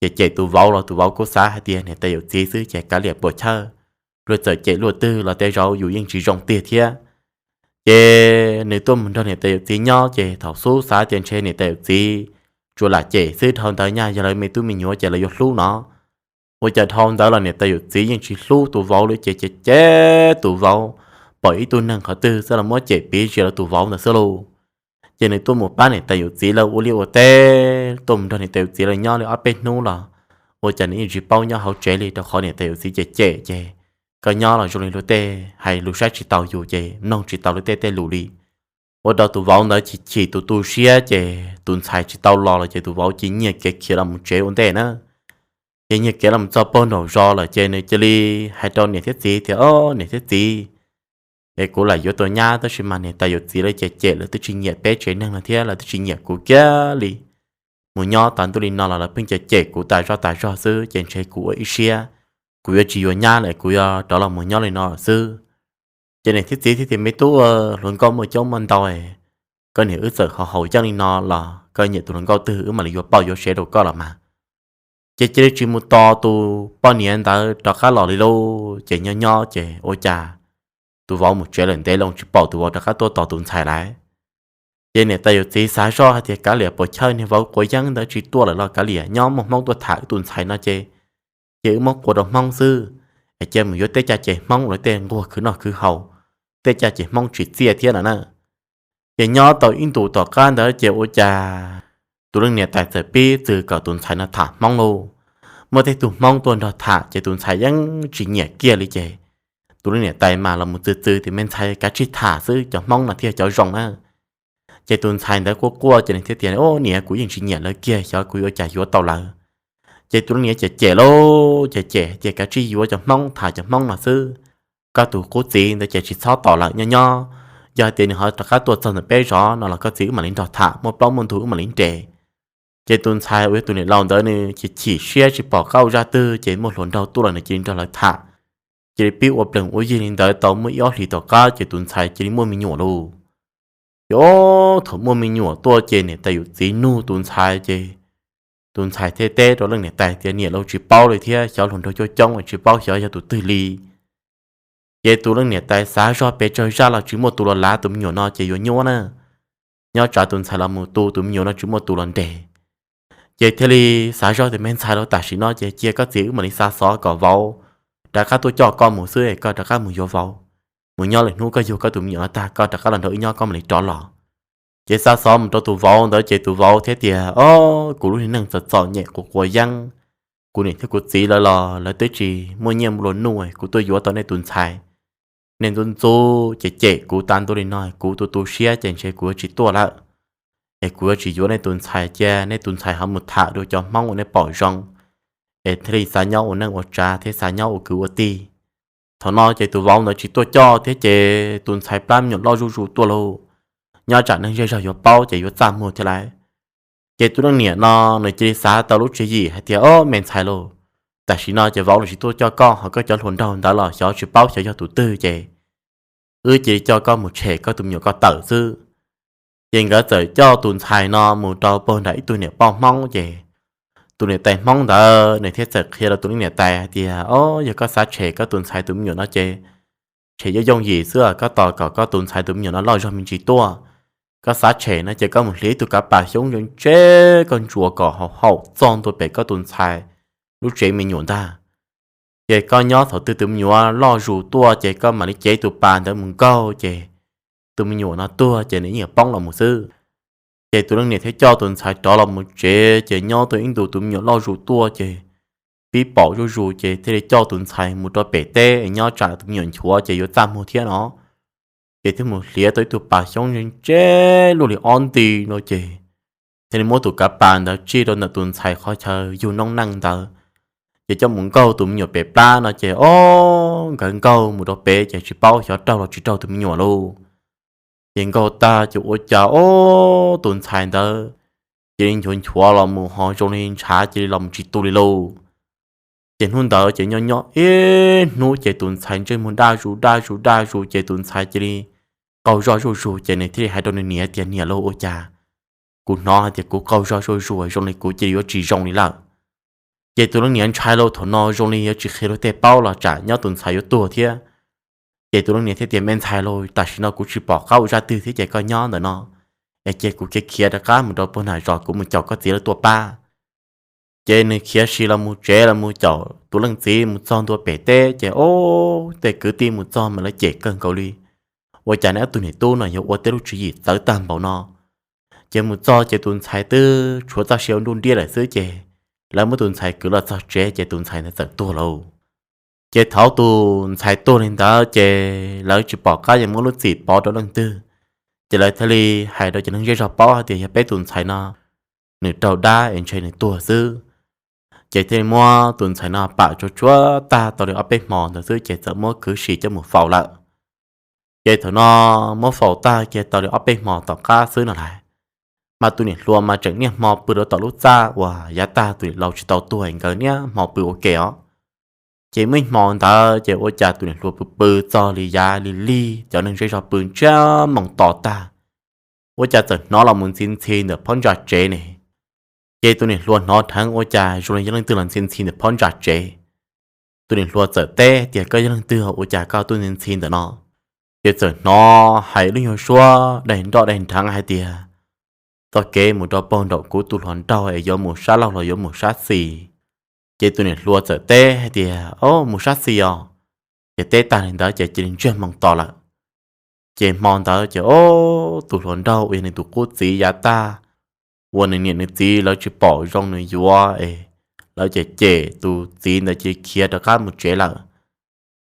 ces cem cem tus vauv los tus vauv kuj xav hais tias niam tais yawm txiv xwb ces kav liam puas chawj, luag txawm cem luaj twg los tej zaum yus yeej tsis zoo tiag thiab. Ces nws tuaj mus nrog niam tais yawm txiv nyob ces thaum xub xav tias ntshe niam tais yawm txiv tsuas lam cem xwb, dhau ntawd nyaj yog lawv me tub me nyuam ces lawv yuav hlub no. Ua cas dhau ntawd los niam tais yawm txiv yeej tsis hlub tus vauv li ces cem cem tus vauv, pom ib tug neeg qhov twg xwb los muab cem piv zia rau tus vauv ntawd xwb lauj. Ces nws tuaj mus pab niam tais yawm txiv lawv ua liaj ua teb, tuaj mus nrog niam tais yawm txiv lawv nyob li ob peb hnub los ua cas nws yeej tsis paub nyob hauv tsev li rau qhov niam tais yawm txiv cem cem ces koj nyob los zoo li luag tej hais lus saib tsis taus yus ces mloog tsis tau luag tej tej lus li. Ua rau tus vauv ntawd chim chim tus tu siab ces tus ntxhais tsis tau los lawm ces tus vauv cia li nyiag kev khiav los mus tsev ua ntej na. Ces nyiag kev los txog puag nraum zos lawm ces nws cia li hais rau niam thiab txiv tias, Ob, niam thiab txiv, es kuv lam yuav tau nyab tab sis mas niam tais yawm txiv lawv cem cem, lawv twb tsis nyiam peb tsev neeg no thiab lawv twb tsis nyiam kuv kiag li. Mus nyob tas ntuj li no los lawv pheej cem cem kuv tas zoj tas zog xwb ces ntshe kuv ua ib siab kuv yuav tsis yuav nyab lawm, kuv yuav rov los mus nyob li no xwb. Ces niam thiab txiv thiaj tias, Me tub, hluas nkauj muaj coob muaj ntau, koj niam wb txawm haus haus yeeb li no los koj nyiam tus hluas nkauj twg wb mam li yuav poj yuav sev rau koj los mas. Ces cia li tsis mus tos tus poj niam ntawd rov qab los li lauj. Ces nyob nyob ces ua cas tus vauv mus tsev lawm ntev loo tsis pom tus vauv rov qab tuaj tos tus ntxhais lawm. Ces niam tais yawm txiv xav zoj hais tias, Kav liam puas chawj, niag vauv quav yeeb ntawd tsis tuaj lawm los kav liam, nyob muaj hmoob tuaj tham wb tus ntxhais no ces, ces wb muab quas rau hmoob xwb. Es cia mus yuav tej caj ces hmoob lawv tej nquag khwv noj khwv haus, tej caj ces hmoob tsim txiaj thiab no na. Ces nyob tau ib ntus tom qab ntawd ces ua cas tus leej niam tais txawm pib txwv kom tus ntxhais no tham hmoob lauj. muaj tej tug Hmoob tuaj nrog tham ces tus ntxhais yeej tsis nyiam kiag li ces tus leej niam tais mas los mus txwv txwv tias, Me ntxhais, kav tsij tham xwb, cov Hmoob no thiaj cov zoo na. Ces tus ntxhais ntawd quaj quaj ces nws thiaj tias, Ub, niam, kuv yeej tsis nyiam lawv kiag, xyov kuv yuav ua cas yuav tau lawv. Ces tus leej niam cem cem lauj, cem cem hais tias, Kav tsij yuav cov Hmoob, tham cov Hmoob no xwb. Koj tus qub txiv ntawd ces tsis txhob tos lawm, nyob nyob, yog hais tias nws ho rov qab tuaj txog ntawm peb zov no los koj txiv wb mam li nrog tham, muaj plaub muaj ntug wb mam li nres. Ces tus ntxhais uas yog tus niam laus ntawd nws chim chim siab tsis pom qab ua zaj twg ces muaj hluas nraug tuaj los nws cia li nrog lawv tham. Cia li pib ua plees ua yig li ntawd tau muaj ib ob hlis tom qab ces tus ntxhais cia li muaj me nyuam lauj. Ces thaum muaj me nyuam tuaj ces niam tais yawm txiv nug tus ntxhais ces tus ntxhais thiaj teb rau leej niam tais tias, Niam, los tsis paub li thiab, xyov hluas nraug coob coob tsis paub xyov yog tus twg li. Ces tus leej niam tais xav zog pes tsawg zaj los tsis muaj tus los lav tus me nyuam no ces yuav nyuaj na. Nyob tsam tus ntxhais los mus tu tus me nyuam no tsis muaj tus los nres. Ces thiaj li xav zog tias, Me ntxhais lauj, tam sim no ces cia koj txiv wb mam li xa xov kom vauv rov qab tuaj coj koj mus xwb es koj rov qab mus yuav vauv, mus nyob lwm hnub koj yug koj tus me nyuam no tag koj rov qab los nrog wb nyob koj mam li rov los. Ces xa xov mus rau tus vauv ntawd ces tus vauv thiaj tias, Ob, kuv lub neej txom txom nyem quav quav yeeb, kuv niam thiab kuv txiv lawv los lawv twb tsis muaj nyiaj muaj luag nuj, kuv tuaj yuav tau nej tus ntxhais. Nej ntxub ntxub cem cem kuv tag ntuj li no, kuv tu tu siab ces ntshe kuv yuav tsis tuaj lawm. Es kuv yuav tsis yuav nej tus ntxhais, cia nej tus ntxhais ho mus tham dua cov Hmoob uas nej pom zoo, es thiaj li xav nyob ua neej ua tsav thiab xav nyob ua kwv ua tij. Thaum no ces tus vauv ntawd tsis tuaj coj thiab ces tus ntxhais plab me nyuam loj zuj zus tuaj lauj. Nyob tsam neeg zej zog yuav paub ces yuav txaj muag thiab lauj. Ces tus leej niam no nws cia li xav tau lub tswv yim hais tias, Ob, me ntxhais lauj, tam sim no ces vauv los tsis tuaj coj koj, ho koj cov hluas nraug ntawd los xyov tsis paub xyov yog tus twg ces wb cia li coj koj mus tshem koj tus me nyuam ko taw xwb. Ces nkawd txawm coj tus ntxhais no mus rau puag nram ib tug niam poj Hmoob ces tus niam tais Hmoob ntawd nws thiaj txawm qhia rau tus leej niam tais hais tias, Ob, yog koj xav tshem koj tus ntxhais tus me nyuam no ces tshem yooj yooj yim xwb, koj tos kom koj tus ntxhais tus me nyuam no loj zog me ntsis tuaj. Koj xav tshem no ces koj mus hliv ib tug kav pas xyoob ntse ntse, koj ntsuas kom haum haum txog ntua pem koj tus ntxhais lub tsev me nyuam ntag. Ces koj nyob thaum twg tus me nyuam loj zus tuaj ces koj mam li cev tus pas ntawd mus nkaug ces tus me nyuam no tuag ces nws yeej yuav poob los mus xwb. Ces tus leej niam thiaj coj tus ntxhais rov los mus tsev ces nyob tau ib ntus tus me nyuam loj zus tuaj ces pib pom zuj zus ces thiaj li coj tus ntxhais mus rau pem teb es nyob tsam tus me nyuam nchuav ces yuav txaj muag thiab no. Ces thiaj mus hliv tau ib tug pas xyoob ntse ntse luaj li ob nti no ces thiaj li muab tus kav pas ntawd tsij rau ntawm tus ntxhais qhov chaw yug noob neej ntawd. Ces coj mus nkaug tus me nyuam pem plab no ces ob nkawd nkaug mus rau pem ces tsis paub xyov raug los tsis raug tus me nyuam lauj. Ces nkaug tag ces ua cas ob tus ntxhais ntawd cia li nchuav nchuav los mus ho zoo li ntshav cia li los mus tsis tu li lauj. Ces hnub ntawd ces nyob nyob ib hnub ces tus ntxhais ntsej muag daj zus daj zus daj zus ces tus ntxhais cia li qaug zog zuj zus ces nws thiaj li hais rau nws niam tias, Niam lauj, ua cas kuv hnov hais tias kuv qaug zog zuj zus zoo li kuv cia li yuav tsis zoo li lawm. Ces tus leej niam ntshai lauj, thaum no zoo li yuav tsis qhia luag tej paub los tsam nyob tus ntxhais yuav tuag thiab. Ces tus leej niam thiaj tias, Me ntxhais lauj, tam sim no kuv tsis pom qab ua zaj twg thiab ces koj nyob ntawm no es cia kuv khiav khiav rov qab mus rau puag nram zos kuv mus caum koj txiv lawv tuaj pab. Ces nws khiav si los mus tsev los mus caum tus leej txiv mus txog ntua pem teb ces ob tej kwv tij mus txog mas lawv cem kawg nkaus li. Ua cas neb ob tug niam tub no yuav ua tej lub tswv yim txawv tag npaum no? Ces mus txog ces tus ntxhais twb tshuav txoj sia ua nruj nriab lawm xwb ces lawv muab tus ntxhais kwv los txog tsev ces tus ntxhais ntawd txawm tuag lauj. Ces thaum tus ntxhais tuag li ntawd ces lawv tsis pom qab yuav muab lub txim pov rau leej twg. Ces lawv thiaj li hais rau cov neeg zej zog paub hais tias yog peb tus ntxhais no nws raug dab es ntshe nws tuag xwb. Ces thiaj li muab tus ntxhais no pam tsuag tsuag tag tau li ob peb hmo ntawd xwb ces txawm muab kwv sim coj mus faus lawm. Ces thaum no muab faus tag kiag tau li ob peb hmo tom qab xwb no lawm, mas tus niam hluas mas tseem niaj hmo pw rau tom lub txaj uas yav tag tus niam laus tsis tau tuag nkawd niaj hmo pw ua ke os. Ces muaj ib hmo ntawd ces ua cas tus niam hluas pw pw txog li yav li lig cov neeg zej zog pw ntsiag moo to tag, ua cas txawm hnov los mus ntxhi ntxhi ntawm phab ntsa tsev ne. Ces tus niam hluas hnov dheev ua cas zoo li yog leej twg los ntxhi ntxhi ntawm phab ntsa tsev. Tus niam hluas txawm teb tias, Koj yog leej twg ua cas koj tuaj ntxhi ntxhi ntawm no? Ces txawm hnov hais lub nyuag suab daig nroj daig nrheev hais tias, Txoj kev mus rau puag nraum kuv tus hluas nraug es yuav mus sab laug los yuav mus sab xis? Ces tus niam hluas txawm teb hais tias, Au, mus sab xis os. Ces teb tag li ntawd ces cia li ntsiag moo to lawm. Ces hmo ntawd ces ob tus hluas nraug uas yog nws tus qub txiv yav tag uas nws niam nws txiv lawv tsis pom zoo nws yuav es lawv ces cem tus txiv ntawd ces khiav rov qab mus tsev lawm.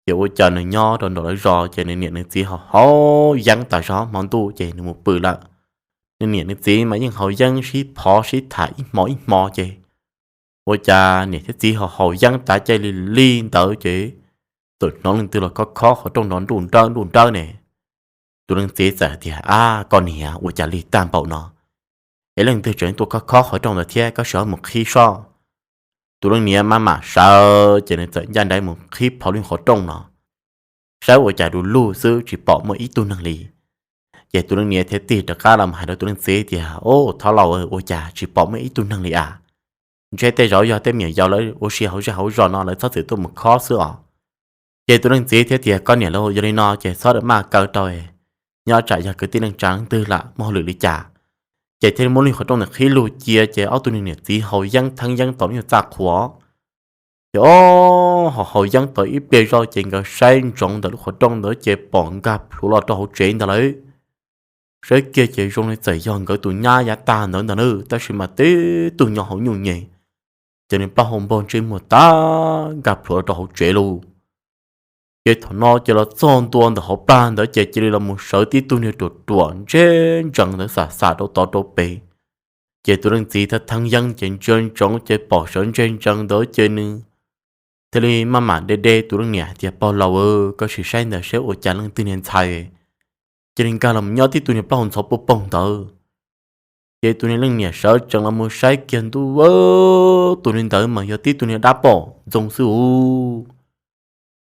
Ces ua cas nws nyob rau nraum lawv zos ces nws niam nws txiv ho haus yeeb tas zog, hmo ntuj ces nws mus pw lawm. Nws niam nws txiv mas yeej haus yeeb sib phov sib tham ib hmo ib hmo ces ua cas niam thiab txiv ho haus yeeb tav caij li li ntawd ces txawm hnov leej twg los khob khob qhov rooj nrov nruj nrawb nruj nrawb ne. Tus leej txiv txawm tias, Ab, koj niam, ua cas lig tag npaum no es leej twg tseem tuaj khob khob qhov rooj ntawd thiab, koj sim mus qhib soj. Tus leej niam maj mam sawv ces nws txawm ncaj nraim mus qhib plho lub qhov rooj no, saib ua cas du lug xwb tsis pom muaj ib tug neeg li. Ces tus leej niam thiaj tig rov qab los hais rau tus leej txiv tias, Au, thov laus, ua cas tsis pom muaj ib tug neeg li as? Ntshe tej zaum yog tej me nyuam yaus lawv ua si hauv zej hauv zos no lawv txhob txwm tuaj mus khob xwb os. Ces tus leej txiv thiaj tias, Koj niam, yog li no ces txhob maj kaw rau, nyob tsam yog kwv tij neej tsa leej twg lam muaj hauj lwm li cas. Ces thiaj li muab lub qhov rooj ntawd qhib lug cia ces ob tug niag niam txiv haus yeeb theeb yeeb tau lub nyuag txaj qhua. Ces ob ho haus yeeb tau ib pliag zoj ces nkawd saib ntsoov ntawm lub qhov rooj ntawd ces pom nkag plhuav los rau hauv tsev ntag lawm. Saib kiag ces zoo li txawm yog nkawd tus nyab yav tag ntawd ntag na, tab sis mas tib tug nyob hauv nyuj nyem, ces nws plaub hau npog ntsej muag tag nkag plhuav los rau hauv tsev lauj. Ces thaum no ces los txog ntua ntawm hauv plag ntawd ces cia li los mus sawv tib tug niag ruam ruam ntsej ntsees ntawd xam xam rau tod rau pem. Ces tus leej txiv thiaj theeb yeeb ces ntsia ntsoov ces pom sawv ntsej ntsees ntawd ces nws thiaj li maj mam de de tus leej niam hais tias, Pog laus, koj sim saib ntawd seb ua cas leej twg niag ntxhais cia li nkag los nyob tib tug niag plaub hau ntxhov puj poog ntawd. Ces tus niag leej niam sawv tsees los mus saib kiag ntuj, tus niag ntawd mas yog tib tug niag dab poj ntxoog xwb ub.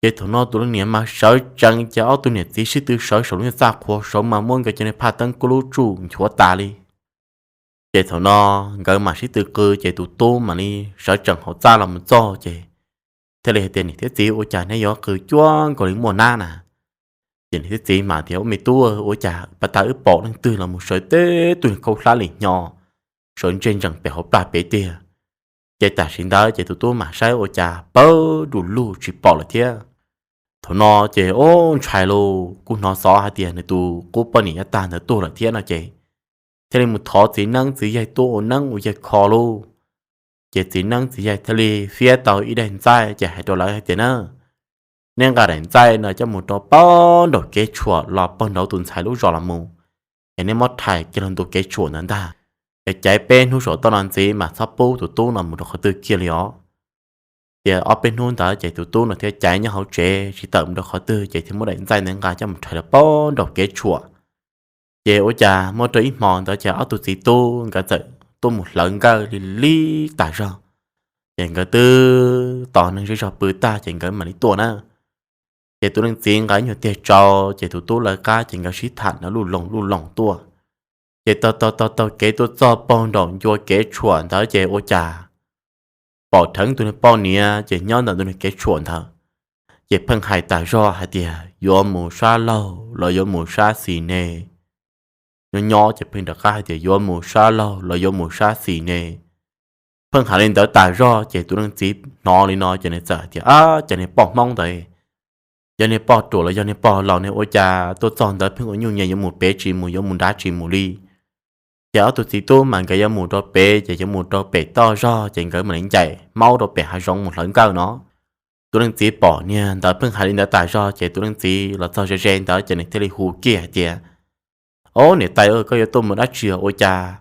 Ces thaum no tus leej niam mas sawv tsees ces ob tug niam txiv sib tw sawv saum lub nyuag txaj qhua saud mas muab nkawd cov niag phaj teeb kub lub tsuj nchuav tas li. Ces thaum no nkawd mam sib tw qw ces tus tub mam li sawv tsees hauv txaj los mus txog ces thiaj li hais tias, Niam thiab txiv, ua cas neb yuav qw cuag nkaus li muaj nab na? Ces niam thiab txiv mam tias, Ub, me tub, ua cas pas tag wb pom leej twg los mus sawv tib tug niag khaub hlab li hnyo sawv ntsej ntsees pem hauv plag pem tiag. Ces tam sim ntawd ces tus tub mam saib ua cas pawg du lug tsis pom lawm thiab. Thaum no ces ub, ntshai lauj, kuj hnov xov hais tias nws tus qub poj niam yav tag ntawd tuag lawm thiab no ces thiaj li mus thov txiv neeb txiv yaig tuaj ua neeb ua yaig kho lauj. Ces txiv neeb txiv yaig thiaj li fiab tau ib daim ntxaij ces hais rau lawv hais tias, Na, neb nqa daim ntxaij no coj mus rau pog nraum kev tshuam los pog nraud tus ntxhais lub zos los mus, es neb muab rhais kiag los ntu kev tshuam ntawd ntag, es caiv peb hnub saum toj no ntxiv mas txhob pub tus tub no mus rau qhov twg kiag li os. Ces ob peb hnub ntawd ces tus tub no thiaj caiv nyob hauv tsev tsis tawm mus rau qhov twg ces thiaj muab daim ntxaij ntawd nqa coj mus rhais los pog nraum kev tshuam. Ces ua cas muaj rau ib hmo ntawd ces ob tug txiv tub nkawd txawm tuaj mus hlawv nkawj li li tas zog. Ces nkawd twb tos neeg zej zog pw tag ces nkawd mam li tuaj na. Ces tus leej txiv nqa ib nyuag tiag tsau, ces tus tub lawv qab ces nkawd sib tham no luj loos luj loos tuaj. Ces taug taug taug taug kev tuaj txog pog nraum ncua kev tshuam ntawd ces ua cas pom dheev tus niag poj niam ces nyob ntawm tus niag kev tshuam ntawd, ces pheej hais tas zog hais tias, Yuav mus sab laug los yuav mus sab xis ne? Nyob nyob ces pheej rov qab hais tias, Yuav mus sab laug los yuav mus sab xis ne? Pheej hais li ntawd tas zog ces tus leej txiv hnov li no ces nws txawm hais tias, Ab, cov niag poj Hmoob ntawd, yog niag poj ruam los yog niag pog laus ne, ua cas tuaj txog ntawd pheej ua nyuj nyias yuav mus pem tsis mus, yuav mus nrad tsis mus li? Ces ob tug txiv tub mas nkawd yuav mus rau pem ces yuav mus rau pem toj zog ces nkawd mam li ncaim maub rau pem hav zoov mus hlawv nkawj no. Tus leej txiv pom niag ntawd pheej hais li ntawd tas zog ces tus leej txiv los txog ze ze ntawd ces nws thiaj li hu kiag hais tias, Ob, niam tais, koj yuav tuaj mus dab tsi ua cas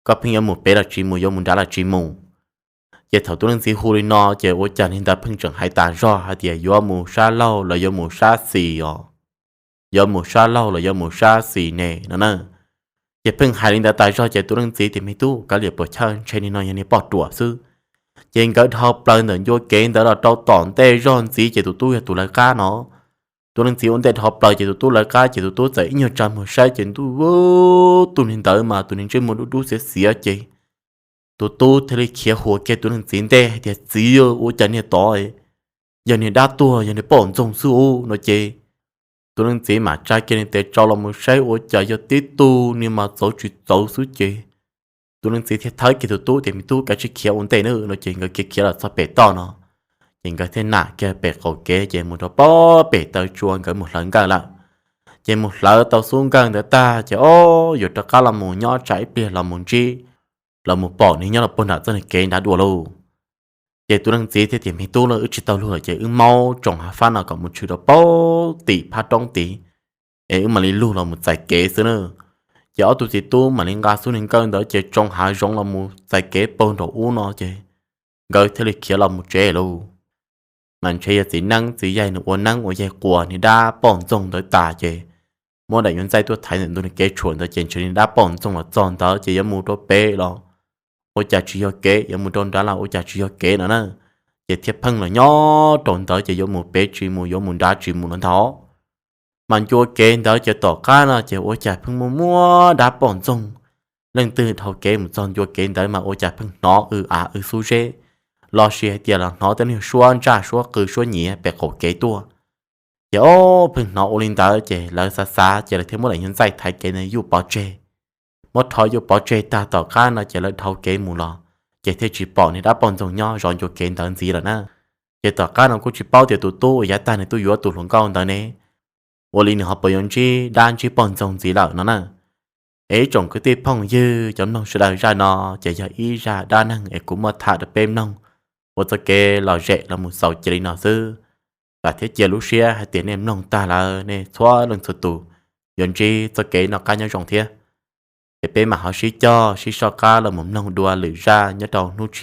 koj pheej yuav mus pem los tsis mus, yuav mus nrad los tsis mus? Ces thaum tus leej txiv hu li no ces ua cas niag ntawd pheej tseem hais tas zog hais tias, Yuav mus sab laug los yuav mus sab xis os, yuav mus sab laug los yuav mus sab xis ne? No na. Ces pheej hais li ntawd tas zog ces tus leej txiv tias, Me tub, kav liam puas chawj, ntshe niag no yog niag poj ruam xwb. Ces nkawd dhau plaws ntawm ncua kev ntawd los rau tom ntej zog ntxiv ces tus tub yog tus lawv qab no. Tus leej txiv ua ntej dhau plaws ces tus tub lawv qab ces tus tub txawm ib nyuag tsa muag saib ces ntuj, tus niag ntawd mas tus niag ntsej muag dub dub xiav xiav ces tus tub thiaj li khiav huas kiag tus leej txiv ntej hais tias, Txiv, ua cas niag tod yog niag dab tuag, yog niag poj ntxoog xwb ub? No ces tus leej txiv mam tsa kiag niag tes tsau los mus saib ua cas yog tib tug niag mas txawv tsis txawv xwb ces tus leej txiv thiaj thawb kiag tus tub tias, Me tub, kav tsij khiav ua ntej na. No ces nkawd khiav khiav los txog pem toj no ces nkawd thiaj nam kiag pem qaum kev ces mus rau pem taw tsua nkawd mus hlawv nkawj lawm. Ces mus hlawv tau xub nkawj ntawd tag ces ob, yuav rov qab los mus nyob tsam ib pliag los mus ntsib, los mus pom niag nyob los puag nram txoj niag kev nrad dua lauj. Ces tus leej txiv thiaj tias, Me tub, wb tsis tau luag lawm ces wb maub tsoom hav fab no kom mus tshwm rau paub tim phab roob tid, es wb mam li lug los mus txais kev xwb na. Ces ob tug txiv tub mam li nqa xub neeg nkawj ntawd ces tsoo hav zoov los mus txais kev paug nraum ub no ces nkawd thiaj li khiav los mus tsev lauj. Mas ntshe yog txiv neeb txiv yaig nws ua neeb ua yaig quas niag dab poj ntxoog ntawd tas ces muab daim nyuag ntxaij tuaj thaiv ntawm ntug nws kev tshuam ntawd ces ntshe niag dab poj ntxoog los txog ntawd ces yuav mus rau pem los ua cas tsis yog kev, yuav mus rau nrad los ua cas tsis yog kev no na. Ces thiaj pheej los nyob rau ntawd ces yuav mus pem tsis mus, yuav mus nrad tsis mus no ntag. Mas ncua kev ntawd ces tom qab no ces ua cas pheej muaj muab dab poj ntxoog leej twg dhau kev mus txog ncua kev ntawd mas ua cas pheej hnov w av w xub zeb, los sis hais tias los hnov tej niag suab ntsaj suab qw suab nyiav pem qaum kev tuaj. Ces ob pheej hnov ua li ntawd ces lawv xav xav ces lawv thiaj muab daim nyuag ntxaij thaiv kev ntawd yuj pov tseg. Muab rho yuj pov tseg tag tom qab no ces lawv dhau kev mus los, ces thiaj tsis pom niag dab poj ntxoog nyob zov ncua kev ntawd ntxiv lawm na. Ces tom qab no kuj tsis paub tias tus tub uas yav tag nws tuaj yuav tus hluas nkauj ntawd ne, ua li nws ho puas yuav ntsib dab ntsib poj ntxoog ntxiv lawm no na. Es ib tsoom kwv tij phooj ywg cov mloog sawv daws, zaj no ces yog ib zaj dab neeg es kuv muab tham rau peb mloog ua txoj kev lom zem los mus xaus cia li no xwb. Vam thiab cia lub siab hais tias nej mloog tag lawm nej txhua leej txhua tus yuav ntsib txoj kev noj qab nyob zoo thiab. Ces peb mam ho sib cog sib soj qab los mus mloog dua lwm zaj nyob rau hnub